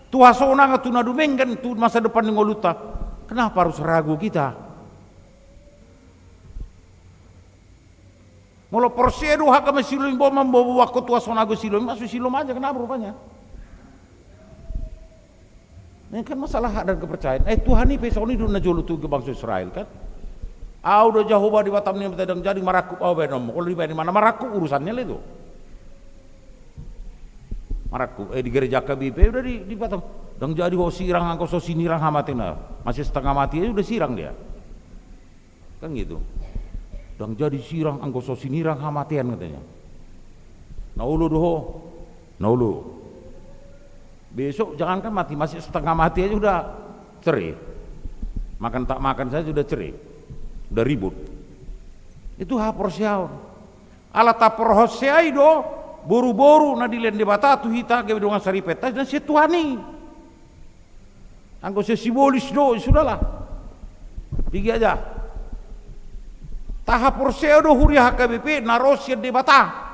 tu hasonangan, tu na dumenggan, tu masa depan ni ngolunta, kenapa harus ragu kita? Molo porsea do agama Siloam i, boi mamboan ho tu hasonangan Siloam, masuk Siloam aja, kenapa rupanya? Nah, ini kan masalah hak dan kepercayaan. Eh, Tuhan i pe songon i do na jolo tu bangso Israel, kan? Ahu do Jahowa Debatam, na ndang jadi marangkup ahu bahenonmu. Kalau dibahen i, mana marangkup urusannya lah itu. Marangkup, eh, di gereja H K B P udah di, di Batam. Ndang jadi ho sirang anggo so sinirang hamatean. Masih setengah mati aja udah sirang dia. Kan gitu. Ndang jadi sirang anggo so sinirang hamatean, katanya. Na olo do ho. Na olo. Besok jangankan mati, masih setengah mati aja udah cerai. Makan tak makan saja udah cerai. Udah ribut. Itu haporseaon. Ala taporseai do boru-boru na dilean Debata tu hita, gabe dongan saripeonta na sian Tuhan i. Anggo sian sibolis do, sudahlah. Tinggi aja. Tahaporsea do huria H K B P na ro sian Debata.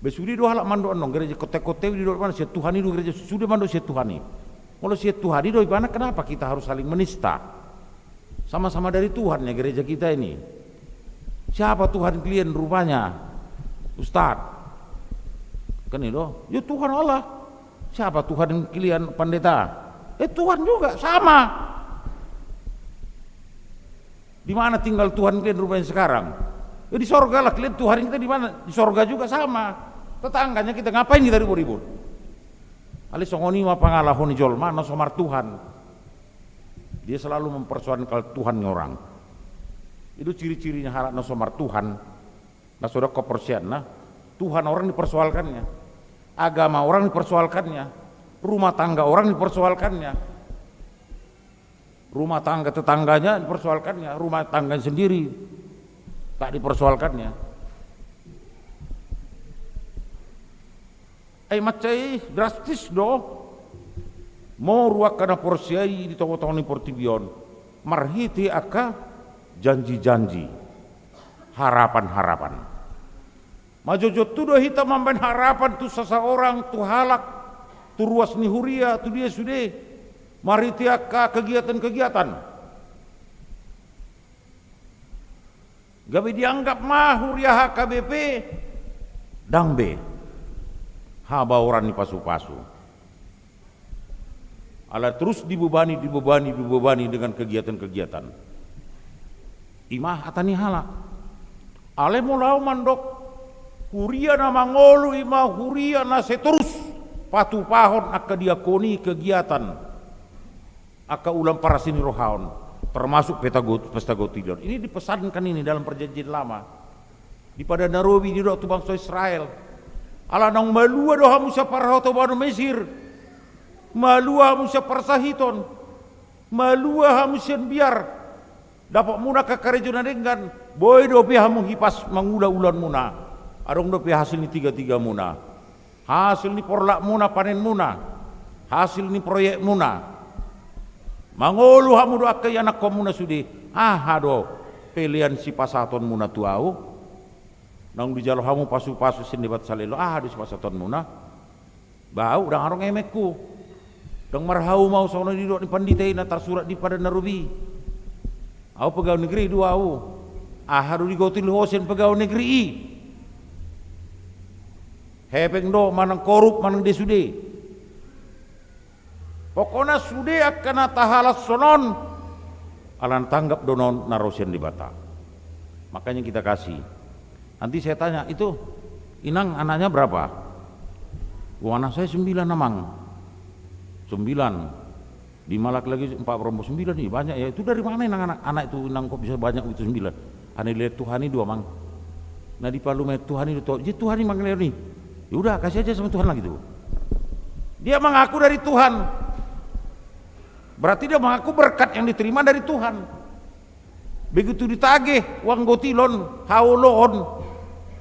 Be sude do halak mandok annon, gereja kote-kote i didok mana sian Tuhan i do gereja, sude mandok sian Tuhan i. Molo sian Tuhan i do ibana, kenapa kita harus saling menista? Sama-sama dari Tuhan ya gereja kita ini. Siapa Tuhan kalian rupanya, Ustad? Kan itu, ya Tuhan Allah. Siapa Tuhan kalian, Pandita? Eh, Tuhan juga, sama. Di mana tinggal Tuhan kalian rupanya sekarang? Ya, di sorga lah kalian, Tuhan kita di mana? Di sorga juga, sama. Tetangganya kita, ngapain kita ribut-ribut? Alai songon i ma pangalaho ni jolma na so martuhan. Dia selalu mempersoalkan Tuhan ni orang. Itu ciri-cirinya halak na so martuhan, na so dok haporseaonna. Tuhan orang dipersoalkannya, agama orang dipersoalkannya, rumah tangga orang dipersoalkannya. Rumah tangga tetangganya dipersoalkannya, rumah tangganya sendiri tak dipersoalkannya. Ai mansai drastis do moru angka na porsea i di tonga-tonga ni portibi on marhite angka janji-janji, harapan-harapan. Manjojot tu do hita mambaen harapan tu sasaorang, tu halak, tu ruas ni huria, tu dia sude, marhite angka kegiatan-kegiatan. Gabe dianggap ma huria H K B P ndang be habaoran ni pasu-pasu. Ala terus dibebani, dibebani, dibebani dengan kegiatan-kegiatan. I ma hata ni halak. Alai molo ahu mandok, huria na mangolu i ma huria na sai torus patupahon angka diakoni kegiatan angka ulam parasinirohaon, termasuk pesta got-, pesta gotilon. Ini dipesankan ini dalam Perjanjian Lama. Di Padan na Robi didok tu bangso Israel, ala naung malua do hamu sian parhotobanon Mesir, malua hamu sian parsahiton, malua hamu sian biar, dapotmuna angka karejo na denggan, boi dope hamu hipas mangula ulaonmuna, adong dope hasil ni tigatigamuna. Hasil ni porlakmuna, panenmuna, hasil ni proyekmuna. Mangolu hamu do angka ianakkonmuna sude. Aha do pelean sipasahatonmuna tu ahu? Naung dijalo hamu pasupasu sian Debata saleleng, aha do sipasahatonmuna? Ba ahu ndang adong emenku. Ndang marhaum ahu songon na nidok ni pandita i na tarsurat di Padan na Robi. Ahu pegawai negeri do ahu. Aha do digotil ho sian pegawai negeri i? Hepeng do manang korup manang dia sude. Pokokna sude angka na tahalashon on, ala na tanggap do on na ro sian Debata. Makanya kita kasih. Nanti saya tanya, "Itu, Inang, anaknya berapa?" "Wah, anak saya sembilan, Amang." "Sembilan?" Di malak lagi empat, berapa sembilan ini? Banyak ya. Itu dari mana, Inang, anak, anak itu, Inang, kok bisa banyak begitu, sembilan? Ane lihat Tuhan ini dua, Mang. Nah, di palu met Tuhan ini tuh. Jadi Tuhan ini manggil ini. Ya udah, kasih aja sama Tuhan lagi tuh. Dia mengaku dari Tuhan. Berarti dia mengaku berkat yang diterima dari Tuhan. Begitu ditagih uang gotilon, haoloon,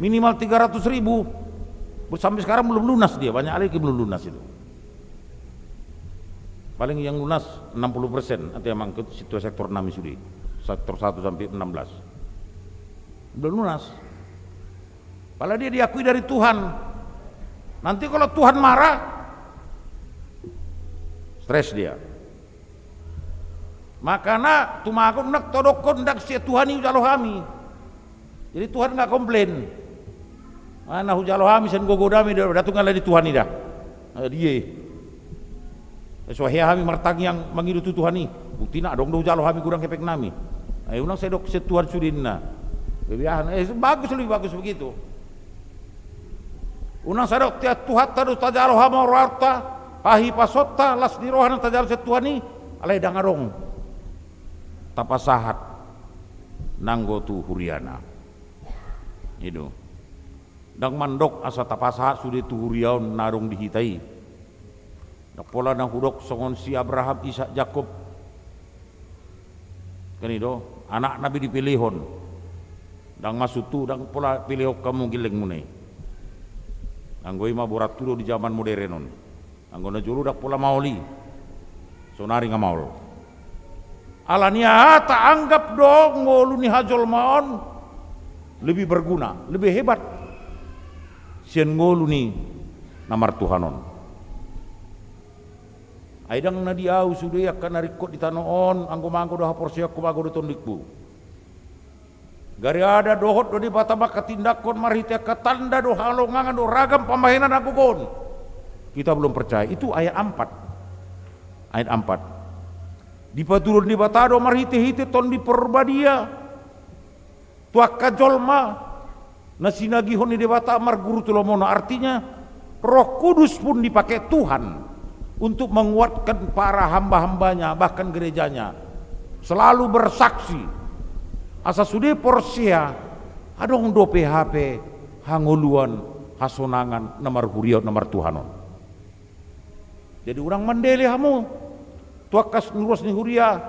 minimal tiga ratus ribu. Sampai sekarang belum lunas dia, banyak lagi belum lunas itu. Paling yang lunas enam puluh persen, atau yang mangkut situ sektor enam sudah. Sektor satu sampai enam belas. Belum lunas. Padahal dia diakui dari Tuhan. Nanti kalau Tuhan marah, stres dia. Makana tumagon nang todongkon ndang sian Tuhan i hujalo hami. Jadi Tuhan nggak komplain. Mana hujalo hami sian gogo nami, datung ala di Tuhan i da. Dia i. Eh, so hea hami martangiang mangido tu Tuhan i. Buktina adong do hujalo hami godang hepeng nami. Eh, unang sai dok sian Tuhan sude ninna. Lebihan, eh, bagus, lebih bagus begitu. Unang sai dok sian Tuhanta do tajalo hamauroanta, pahipasonta, las ni roha na tajalo sian Tuhan i, alai ndang adong tapasahat nanggo tu huriana. I do. Ndang mandok asa tapasahat sude tu huria on na adong di hita i. Ndang pola na hudok songon si Abraham, Isak, Jakob. Kan i do, anakna be dipelehon. Ndang maksud tu, ndang pola pelehon hamu gellengmuna i. Anggo i ma borat tu do di zaman moderen on. Anggo na jolo ndang pola maol i. Sonari nga maol. Ala ni aha taanggap do ngolu ni hajolmaon lebih berguna, lebih hebat sian ngolu ni na martuhan on. Ai ndang na di ahu sude angka na ringkot di tano on, anggo mago do haporseaonku, mago do tondingku. Gariada dohot do Debata manghatindanghon marhite angka tanda do, halongangan do, ragam pambahenan na gogo on. Kita belum percaya. Itu ayat ampat. Ayat ampat. Dipatuduhon Debata do marhitehite Tondi Parbadia tu angka jolma na sinagihon ni Debata marguru tu lomona. Artinya, Roh Kudus pun dipakai Tuhan untuk menguatkan para hamba-hambanya, bahkan gerejanya. Selalu bersaksi. Asa sude porsea, adong dope hape hangoluan, hasonangan, na marhuria on, na martuhan on. Jadi unang mandele hamu tu angka ruas ni huria,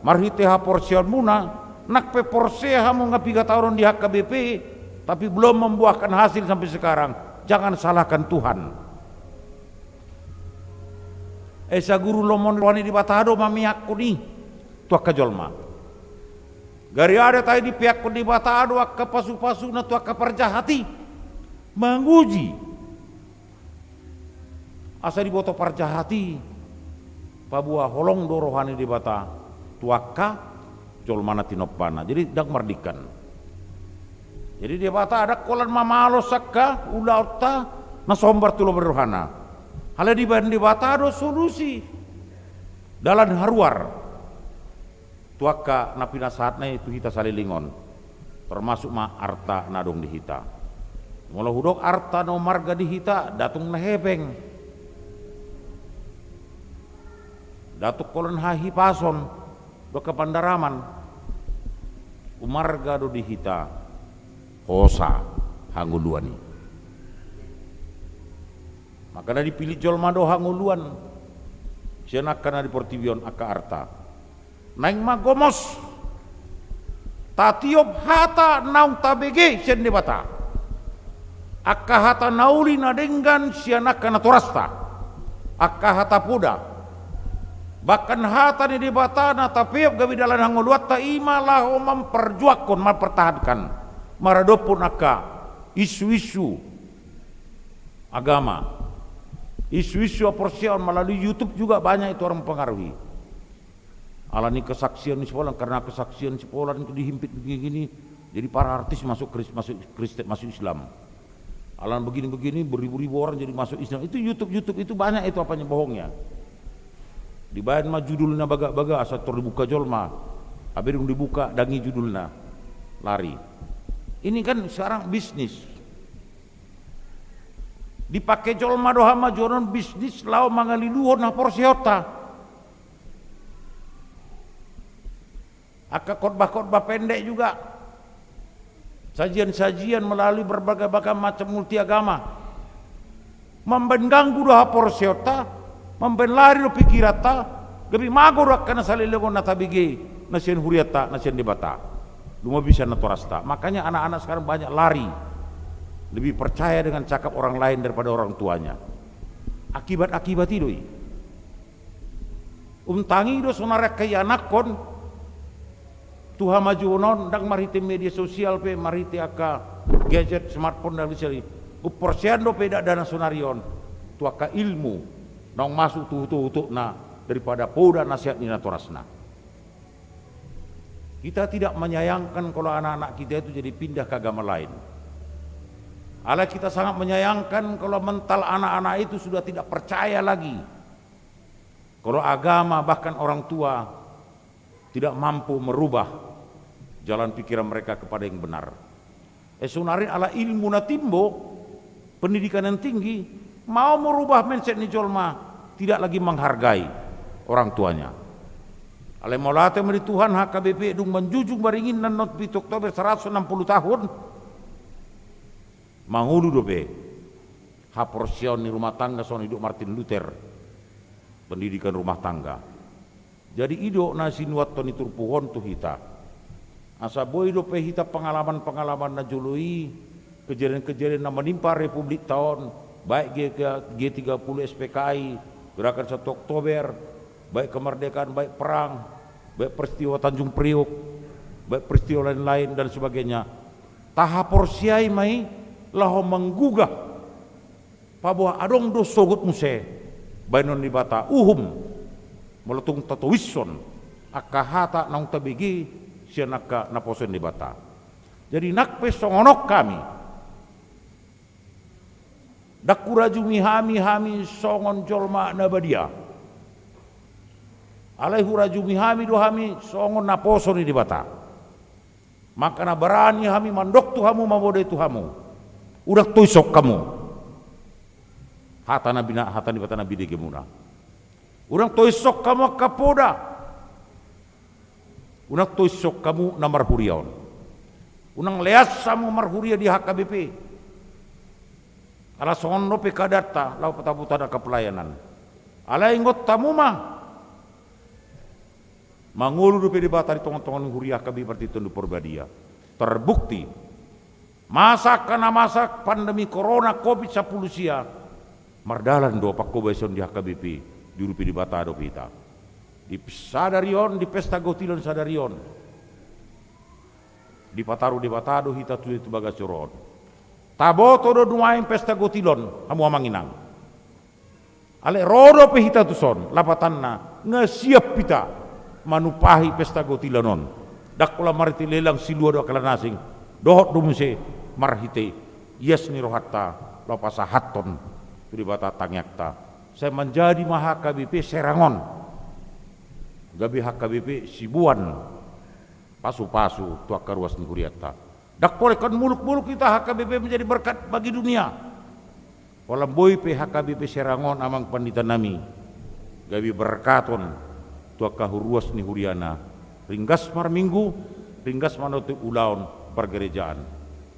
marhite haporseaonmuna, nang pe porsea hamu nga piga taon on di H K B P, tapi belum membuahkan hasil sampai sekarang, jangan salahkan Tuhan. Esa guru lomo ni roha ni Debata do mameakkon i tu angka jolma. Gariada tahe dipeakkon Debata do angka pasu-pasuna tu angka parjahat i, manguji. Asa diboto parjahat i, paboa holong do roha ni Debata tu angka jolma na tinompana. Jadi ndang mardingkan. Jadi Debata ndang holan mamalos angka ulaonta na sombar tu lomo ni rohana. Alai dibaen Debata do solusi, dalan haruar tu angka na pinasahatna i tu hita saleleng on, termasuk ma arta na adong di hita. Molo hudok arta na umarga di hita, datung na hepeng. Ndang tung holan hahipason dohot kapandaraman. Umarga do di hita hosa hangoluan i. Maka na dipillit jolma do hangoluan sian angka na di portibi on, angka arta. Naeng ma gomos tatiop hata naung tabege sian Debata. Angka hata na uli na denggan sian angka natorasta, angka hata poda. Bahkan hata ni Debata na tapeop gabe dalan hangoluanta i ma laho mamparjuangkon, mampertahankan, maradophon angka isu-isu agama, isu-isu haporseaon. Melalui YouTube juga banyak itu orang mempengaruhi. Alani kesaksian ni si Polan, karena kesaksian si Polan itu dihimpit begini-gini, jadi para artis masuk Kris-, masuk Kristen, masuk Islam. Alani begini-begini, beribu-ribu orang jadi masuk Islam. Itu YouTube, YouTube itu banyak itu apanya, bohongnya. Dibaen ma judulna bagak-bagak, asa tor dibuka jolma. Hape dung dibuka, ndang i judulna. Lari. Ini kan sekarang bisnis. Dipake jolma do hamajuon on bisnis laho mangaliluhon haporseaonta. Angka khotbah-khotbah pendek juga. Sajian-sajian melalui berbagai, berbagai macam multi agama. Mambaen ganggu do haporseaonta, mambaen lari do pikiranta, gabe mago do angka na saleleng on na tabege, na sian hurianta, na sian Debata. Lumobi sian natorasta. Makanya anak-anak sekarang banyak lari. Lebih percaya dengan cakap orang lain daripada orang tuanya. Akibat-akibat i do i. Umtangi do sonari angka ianakhon tu hamajuon on, ndang marhite media sosial pe, marhite angka gadget, smartphone, dan lain-lain. Umporseaon dope dakdanak sonari on tu angka ilmu naung masuk tu utok-utokna daripada poda nasihat ni natorasna. Kita tidak menyayangkan kalau anak-anak kita itu jadi pindah ke agama lain. Alai kita sangat menyayangkan kalau mental anak-anak itu sudah tidak percaya lagi. Kalau agama, bahkan orang tua, tidak mampu merubah jalan pikiran mereka kepada yang benar. Eh, sonari ala ilmu na timbo, pendidikan yang tinggi, mau merubah mindset ni jolma, tidak lagi menghargai orang tuanya. Alai mauliate ma di Tuhan, H K B P dung manjujung baringin annon pitu Oktober seratus enam puluh tahun, mangolu dope haporseaon ni rumah tangga songon didok Martin Luther, pendidikan rumah tangga. Jadi i do na sinuanhon ni turpuk on tu hita. Asa boi dope hita pengalaman-pengalaman na jolo i, kejadian-kejadian na menimpa republikta on, baik G, G tiga puluh S P K I, gerakan satu Oktober, baik kemerdekaan, baik perang, baik peristiwa Tanjung Priok, baik peristiwa lain-lain dan sebagainya. Tahaporseai ma i laho manggugah paboa adong do sogot muse baenon ni Debata, uhum, molo tung tatobishon angka hata naung tabege sian angka naposo ni Debata. Jadi nang pe songon on hami, ndang hurajumi hami, hami songon jolma na badia. Alai hurajumi hami do hami songon naposo ni Debata. Maka na barani hami mandok tu hamu, mamode tu hamu. Unang toishon hamu hata na bina-, hata ni Debata na binegemuna. Unang toishon hamu angka poda. Unang toishon hamu na marhuria on. Unang leas hamu marhuria di H K B P. Ala songon on dope keadaanta laho pataputan angka pelayanan. Alai ingot hamu ma, mangolu dope Debata di tonga-tonga ni huria H K B P Partinton di Porbadia. Terbukti, masa angka na masa pandemi corona covid sampulu sia, mardalan do pangkobasion di H K B P, diurupi Debata dope hita. Di sadari on, di pesta gotilon sadari on, dipataru Debata do hita tu, tu bagas joro on. Taboto do nuaeng pesta gotilon, hamu amang inang. Alai ro dope hita tuson, lapatanna, nga siap hita manumpahi pesta gotilon on. Ndang pola marhite lelang silua dohot kalana asing, dohot do muse marhite ias ni rohanta laho pasahathon tu Debata tangiangta. Sai manjadi ma H K B P Serang on gabe H K B P siboan pasu-pasu tu angka ruas ni hurianta. Ndang pola ingkon muluk-muluk hita H K B P menjadi berkat bagi dunia. Holan boi pe H K B P Serang on, amang pandita nami, gabe berkaton tu angka huruas ni huriana, ringgas marminggu, ringgas manoti ulaon pargerejaan.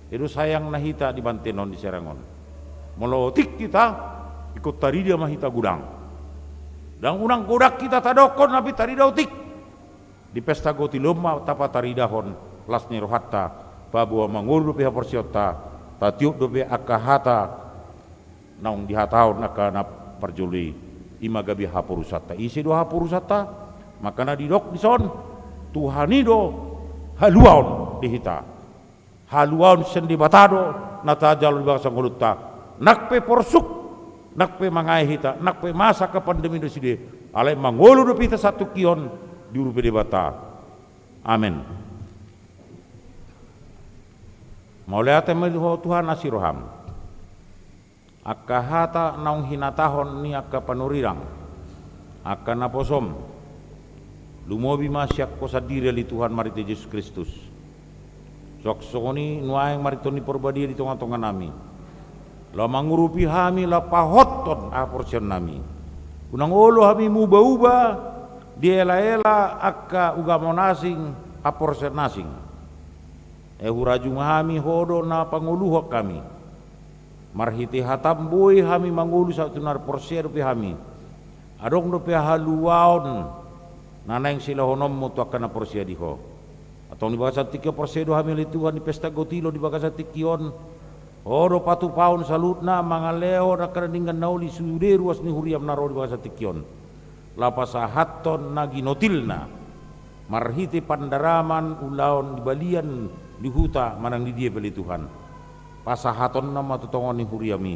I do sayangna hita di banten on, di Serang on. Molo otik hita, ingkon tarida ma hita godang. Ndang unang godang hita tadokkon, tapi tarida otik. Di pesta gotil on ma tapataridahon las ni rohanta, paboa mangolu dope haporseaonta, tatiop dope angka hata naung dihatahon angka na parjolo i, i ma gabe haporusanta. Ise do haporusanta? Mangkana didok dison, Tuhan i do haluaon di hita. Haluaon sian Debata do na tajalo di bagasan ngolunta. Nang pe porsuk, nang pe mangae hita, nang pe masa angka pandemi do sude, alai mangolu dope hita sahat tingki on diurupi Debata. Amen. Mauliate ma di Ho Tuhan, asi roham. Angka hata naung hinatahon ni angka panurirang, angka naposom, lumobi ma sian Ho sandiri, ale Tuhan, marhite Jesus Kristus. Suang songon i nuaeng marhite Tondi Parbadia di tongatonganami, laho mangurupi hami, laho pahothon haporseaonnami. Unang olo hami mubaubau, dielaela angka ugama na asing, haporseaon na asing. Ai hurajumi hami, Ho do na pangoluhon hami. Marhite hatam boi hami mangolu sahat tu na porsea dope hami. Adong dope haluaon na naeng silehononmu tu angka na porsea di Ho. Antong di bagasan tingki on porsea do hami, ale Tuhan, di pesta gotil on di bagasan tingki on. Ho do patupahon saluhutna, mangalehon angka na denggan na uli sude ruas ni huriam na ro di bagasan tingki on. Laho pasahathon na ginotilna, marhite pandaraman, ulaon di balian, di huta manang di dia pe, ale Tuhan. Pasahatonna ma tu tonga ni huriami.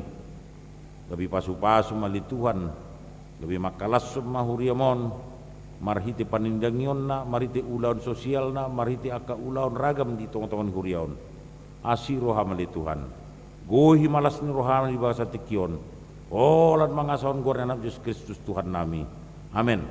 Gabe pasupasu ma, ale Tuhan, gabe mangkalashon ma huriam on, marhite panindangionna, marhite ulaon sosialna, marhite angka ulaon ragam di tongatonga ni huria on. Asi roham, ale Tuhan. Gohi ma las ni roham di bagasan tingki on. Holan mangasahon goar ni Anakmu Jesus Kristus Tuhannami. Amen.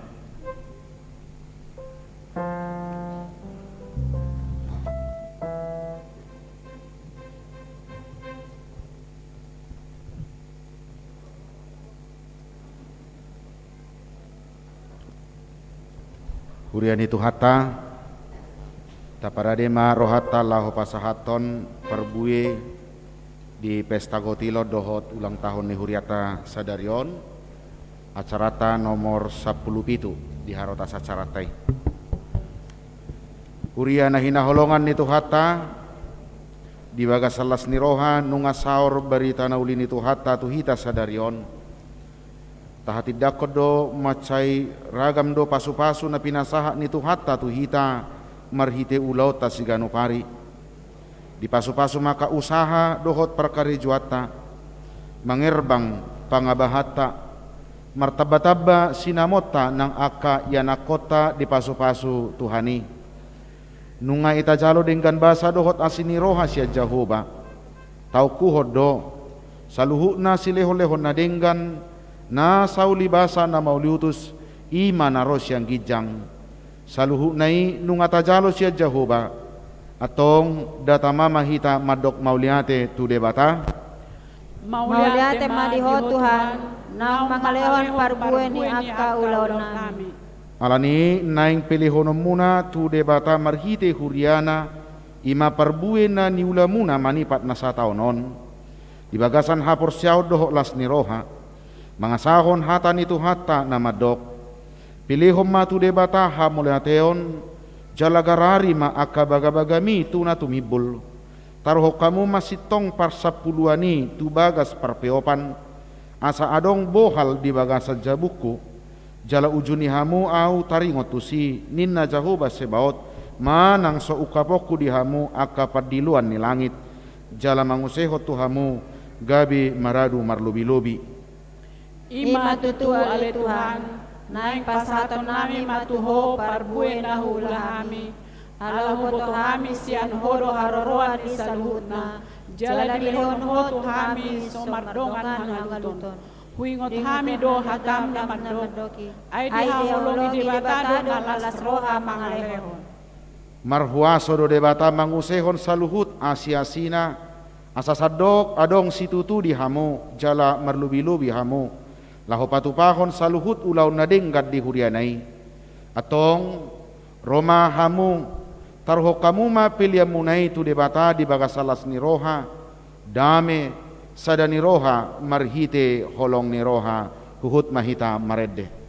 Huria ni Tuhanta, taparade ma rohanta laho pasahathon parbue di pesta gotil on dohot ulang tahun ni hurianta sadari on, acaranta nomor sampulu pitu di harotas acaranta i. Huria na hinaholongan ni Tuhanta, di bagasan las ni roha nunga saor barita na uli ni Tuhanta tu hita sadari on. Tahatindangkon do mansai ragam do pasupasu na pinasahat ni Tuhanta tu hita marhite ulaonta siganup ari. Dipasupasu ma angka usaha dohot parkarejoanta, mangerbang pangabahanta, martambatamba sinamonta nang angka ianakkonta dipasupasu Tuhan i. Nunga i tajalo denggan basa dohot asi ni roha sian Jahowa. Taungkuhon do, saluhutna silehonlehon na denggan, na sauli basa na mauliutus, i ma na ro sian ginjang. Saluhutna i nunga tajalo sian Jahowa. Antong datang ma hita mandok mauliate tu Debata. Mauliate ma di Ho Tuhan, naung mangalehon parbue ni angka ulaonnami. Alani i naeng pelehononmuna tu Debata marhite huriana, i ma parbue na niulamuna manipat na sataon on. Di bagasan haporseaon dohot las ni roha, mangasahon hata ni Tuhanta na mandok. Pelehon ma tu Debata hamauliateon, jala garari ma angka bagabagami tu na tumimbul. Taruhon hamu ma sintong parsampuluan i tu bagas parpeopan, asa adong bohal di bagasan jabungku, jala ujuni hamu ahu taringot tusi, ninna Jahowa Sebaot, manang so ungkaponku di hamu angka pandiloan ni langit, jala mangusehon tu hamu gabe maradu marlobilobi. I ma tutu ale Tuhan, naeng pasahatonnami ma tu Ho parbue na huula hami, ala huboto hami sian Ho do haroroan ni saluhutna, jala dilehon Ho tu hami so mardongan hangoluton. Huingot hami do hatam na mandok, ai dihaholongi Debata do na las roha mangalehon. Marhuaso do Debata mangusehon saluhut asiasina, asa sandok adong situtu di hamu, jala marlobilobi hamu, laho patupahon saluhut ulaon na denggan di huriana i. Antong, ro ma hamu, taruhon hamu ma peleanmuna i tu Debata di bagasan las ni roha, dame, sada ni roha, marhite holong ni roha, huhut ma hita marende.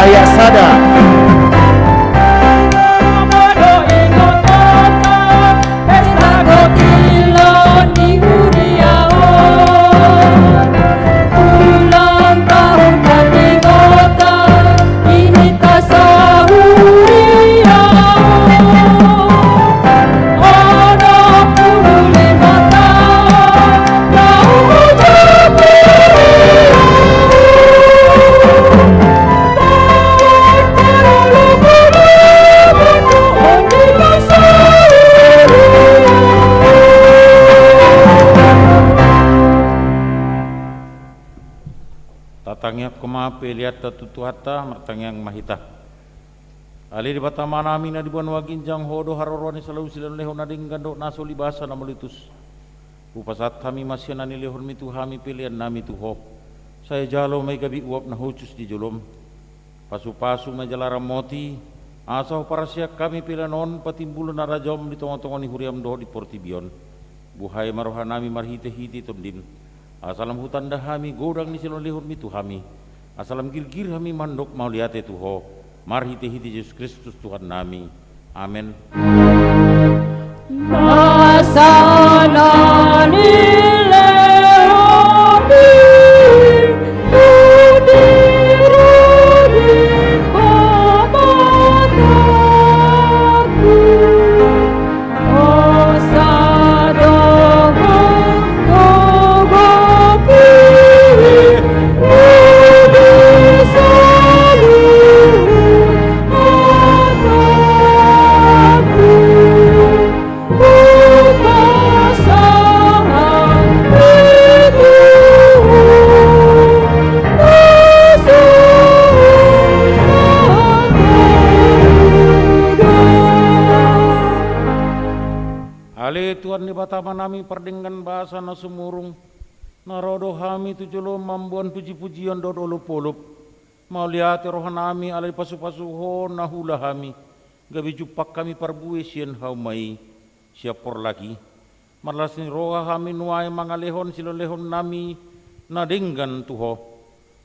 Ayat sada. Tatangiangkon ma peleanta tu Tuhanta, martangiang ma hita. Ale Debata Amanami na di banua ginjang, Ho do haroroan ni saluhut silehonlehon na denggan dohot na so libasa na mauliutus. Hupasahat hami ma sian na nilehonmi tu hami peleannami tu Ho. Sai jalo ma i gabe uap na hushus di jolom. Pasupasu ma jala ramoti, asa huparsian hami pelean on patimbulhon na rajam di tongatonga ni huriam dohot di portibi on. Buhai ma rohanami marhitehite Tondim. Asa lam hutanda hami godang ni silehonlehonmi tu hami. Asa lam girgir hami mandok mauliate tu Ho, marhitehite Jesus Kristus Tuhannami. Amen. Tuhan Debata Amanami pardenggan basa na sumurung, na ro do hami tu jolom mamboan puji-pujian dohot olop-olop. Mauliate rohanami ala dipasu-pasu Ho na huula hami, gabe jumpang hami parbue sian hauma i. Sian porlak i, marlas ni roha hami nuaeng mangalehon silehon-lehonnami na denggan tu Ho.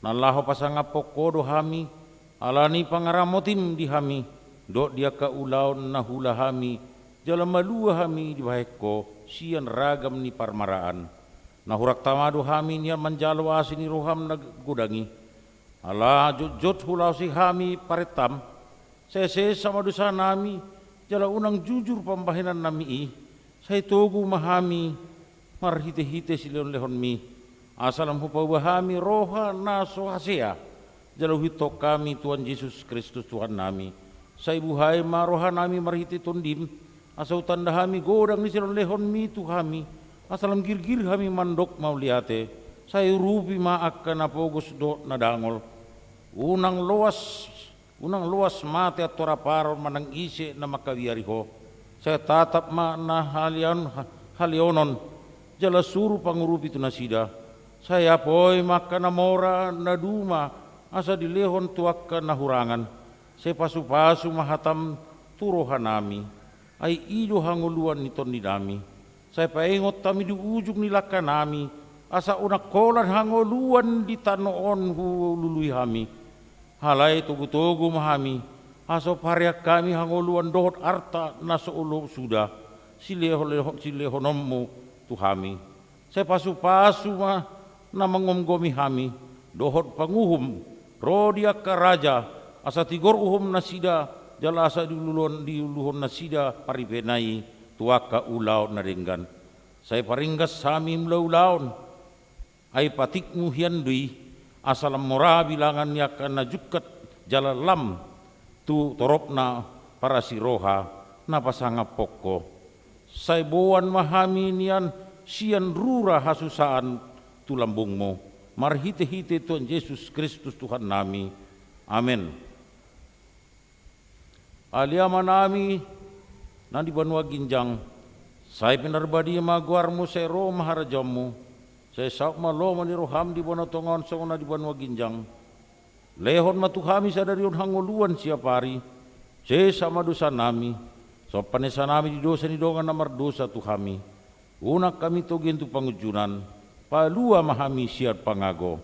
Na laho pasangaphon Ho do hami, ala ni pangaramotim di hami, dohot di angka ulaon na huula hami, jala malua hami dibahen Ho sian ragam ni parmaraan. Na hurang tama do hami nian manjalo asi ni roham na godang i. Ala jotjot hulaosi hami parentam, sai sesa ma dosanami, jala unang jujur pambahenannami i, sai togu ma hami marhite-hite silehon-lehonmi, asa lam hupaboa hami roha na so hasea, jala huihuthon hami Tuhan Jesus Kristus Tuhannami. Sai buhai ma rohanami marhite Tondim, asa hutanda hami godang ni silehon-lehonmi tu hami, asa lam girgir hami mandok mauliate. Sai urupi ma angka na pogos dohot na dangol. Unang loas, unang loas mate antoraparon manang ise na mangkabiari Ho. Sai tatap ma na haleon-, haleonon, jala suru pangurupi tu nasida. Sai apoi ma angka na mora na duma, asa dilehon tu angka na hurangan. Sai pasu-pasu ma hatam tu rohanami, ai i do hangoluan ni tondinami. Sai paingot hami di ujung ni langkanami, asa unang holan hangoluan di tano on hulului hami. Alai togu-togu ma hami, asa parean hami hangoluan dohot arta na so olo suda, silehon-, silehononmu tu hami. Sai pasu-pasu ma na manggomgomi hami, dohot panguhum, ro di angka raja, asa tigor uhum nasida, jala asa diuluhon, diuluhon nasida paripena i tu angka ulaon na denggan. Sai paringgas hami mula ulaon, ai patikmu hian do i, asa lam mora bilangan ni angka na jungkat jala lam tu toropna parasiroha na pasangaphon Ho. Sai boan ma hami nian sian rura hasusaan tu lambungmu, marhite-hite Tuhan Jesus Kristus Tuhannami. Amen. Ale Amanami na di banua ginjang, sai pinarbadia ma goarmu, sai ro ma harajaonmu, sai saut ma lomo ni roham di banua tonga on songon na di banua ginjang. Lehon ma tu hami sadari on hangoluan siapari, sesa ma dosanami, songon panesanami di dosa ni dongan na mardosa tu hami. Unang hami togen tu pangunjunan, palua ma hami sian pangago.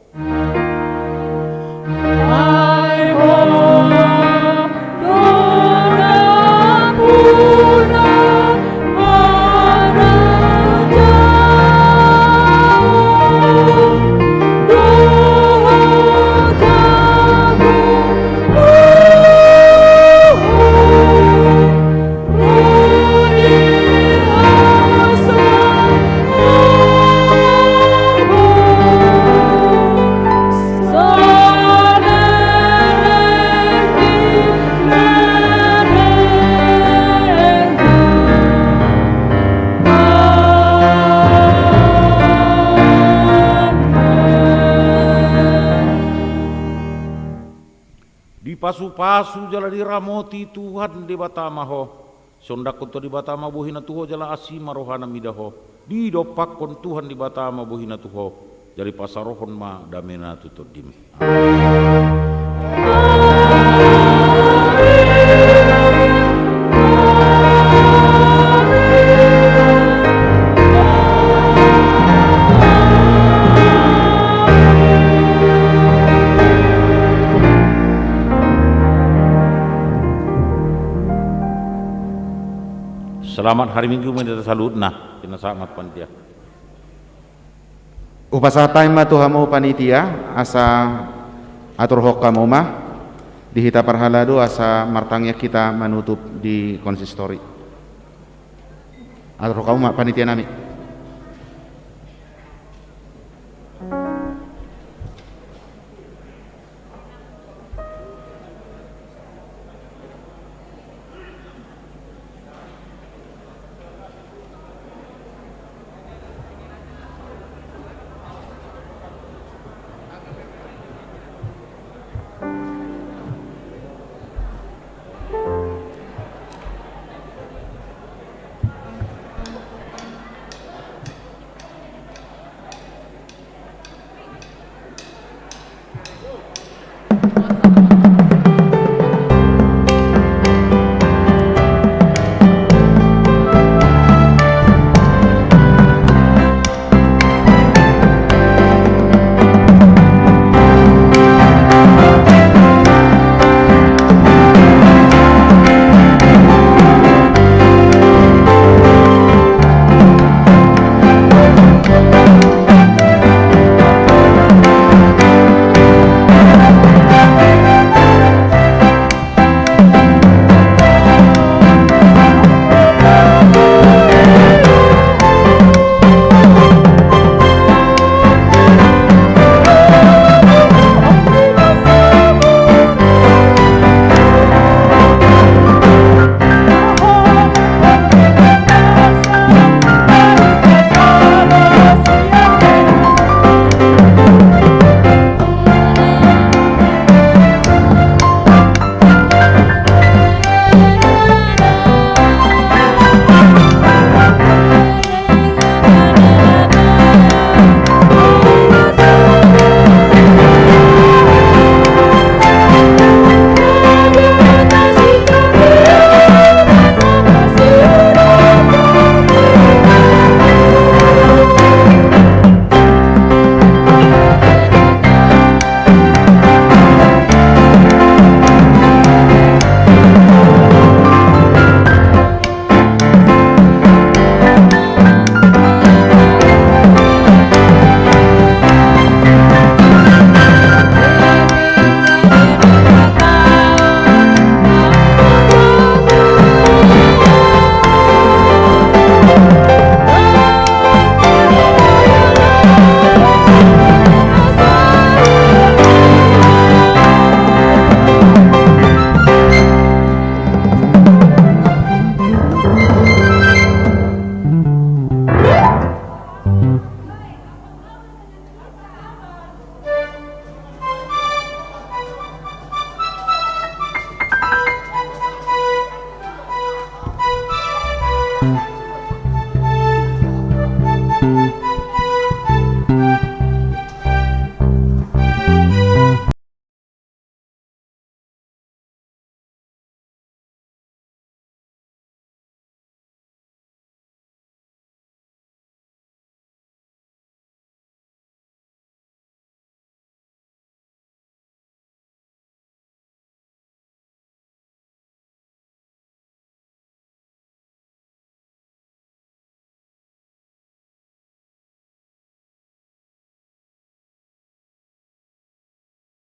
Dipasu-pasu jala diramoti Tuhan Debata ma ho. Sondanghon tu Debata ma bohina tu ho jala asi ma rohana mida ho. Didompakhon Tuhan Debata ma bohina tu ho. Jala dipasarohon ma damena tu tondim. Selamat hari Minggu ma di hita saluhutna. Pinasahat ma panitia. Hupasahat hami ma tu hamu panitia, asa aturhon hamu ma di hita parhalado, asa martangiang hita manutup di konsistori. Aturhon hamu ma panitia nami.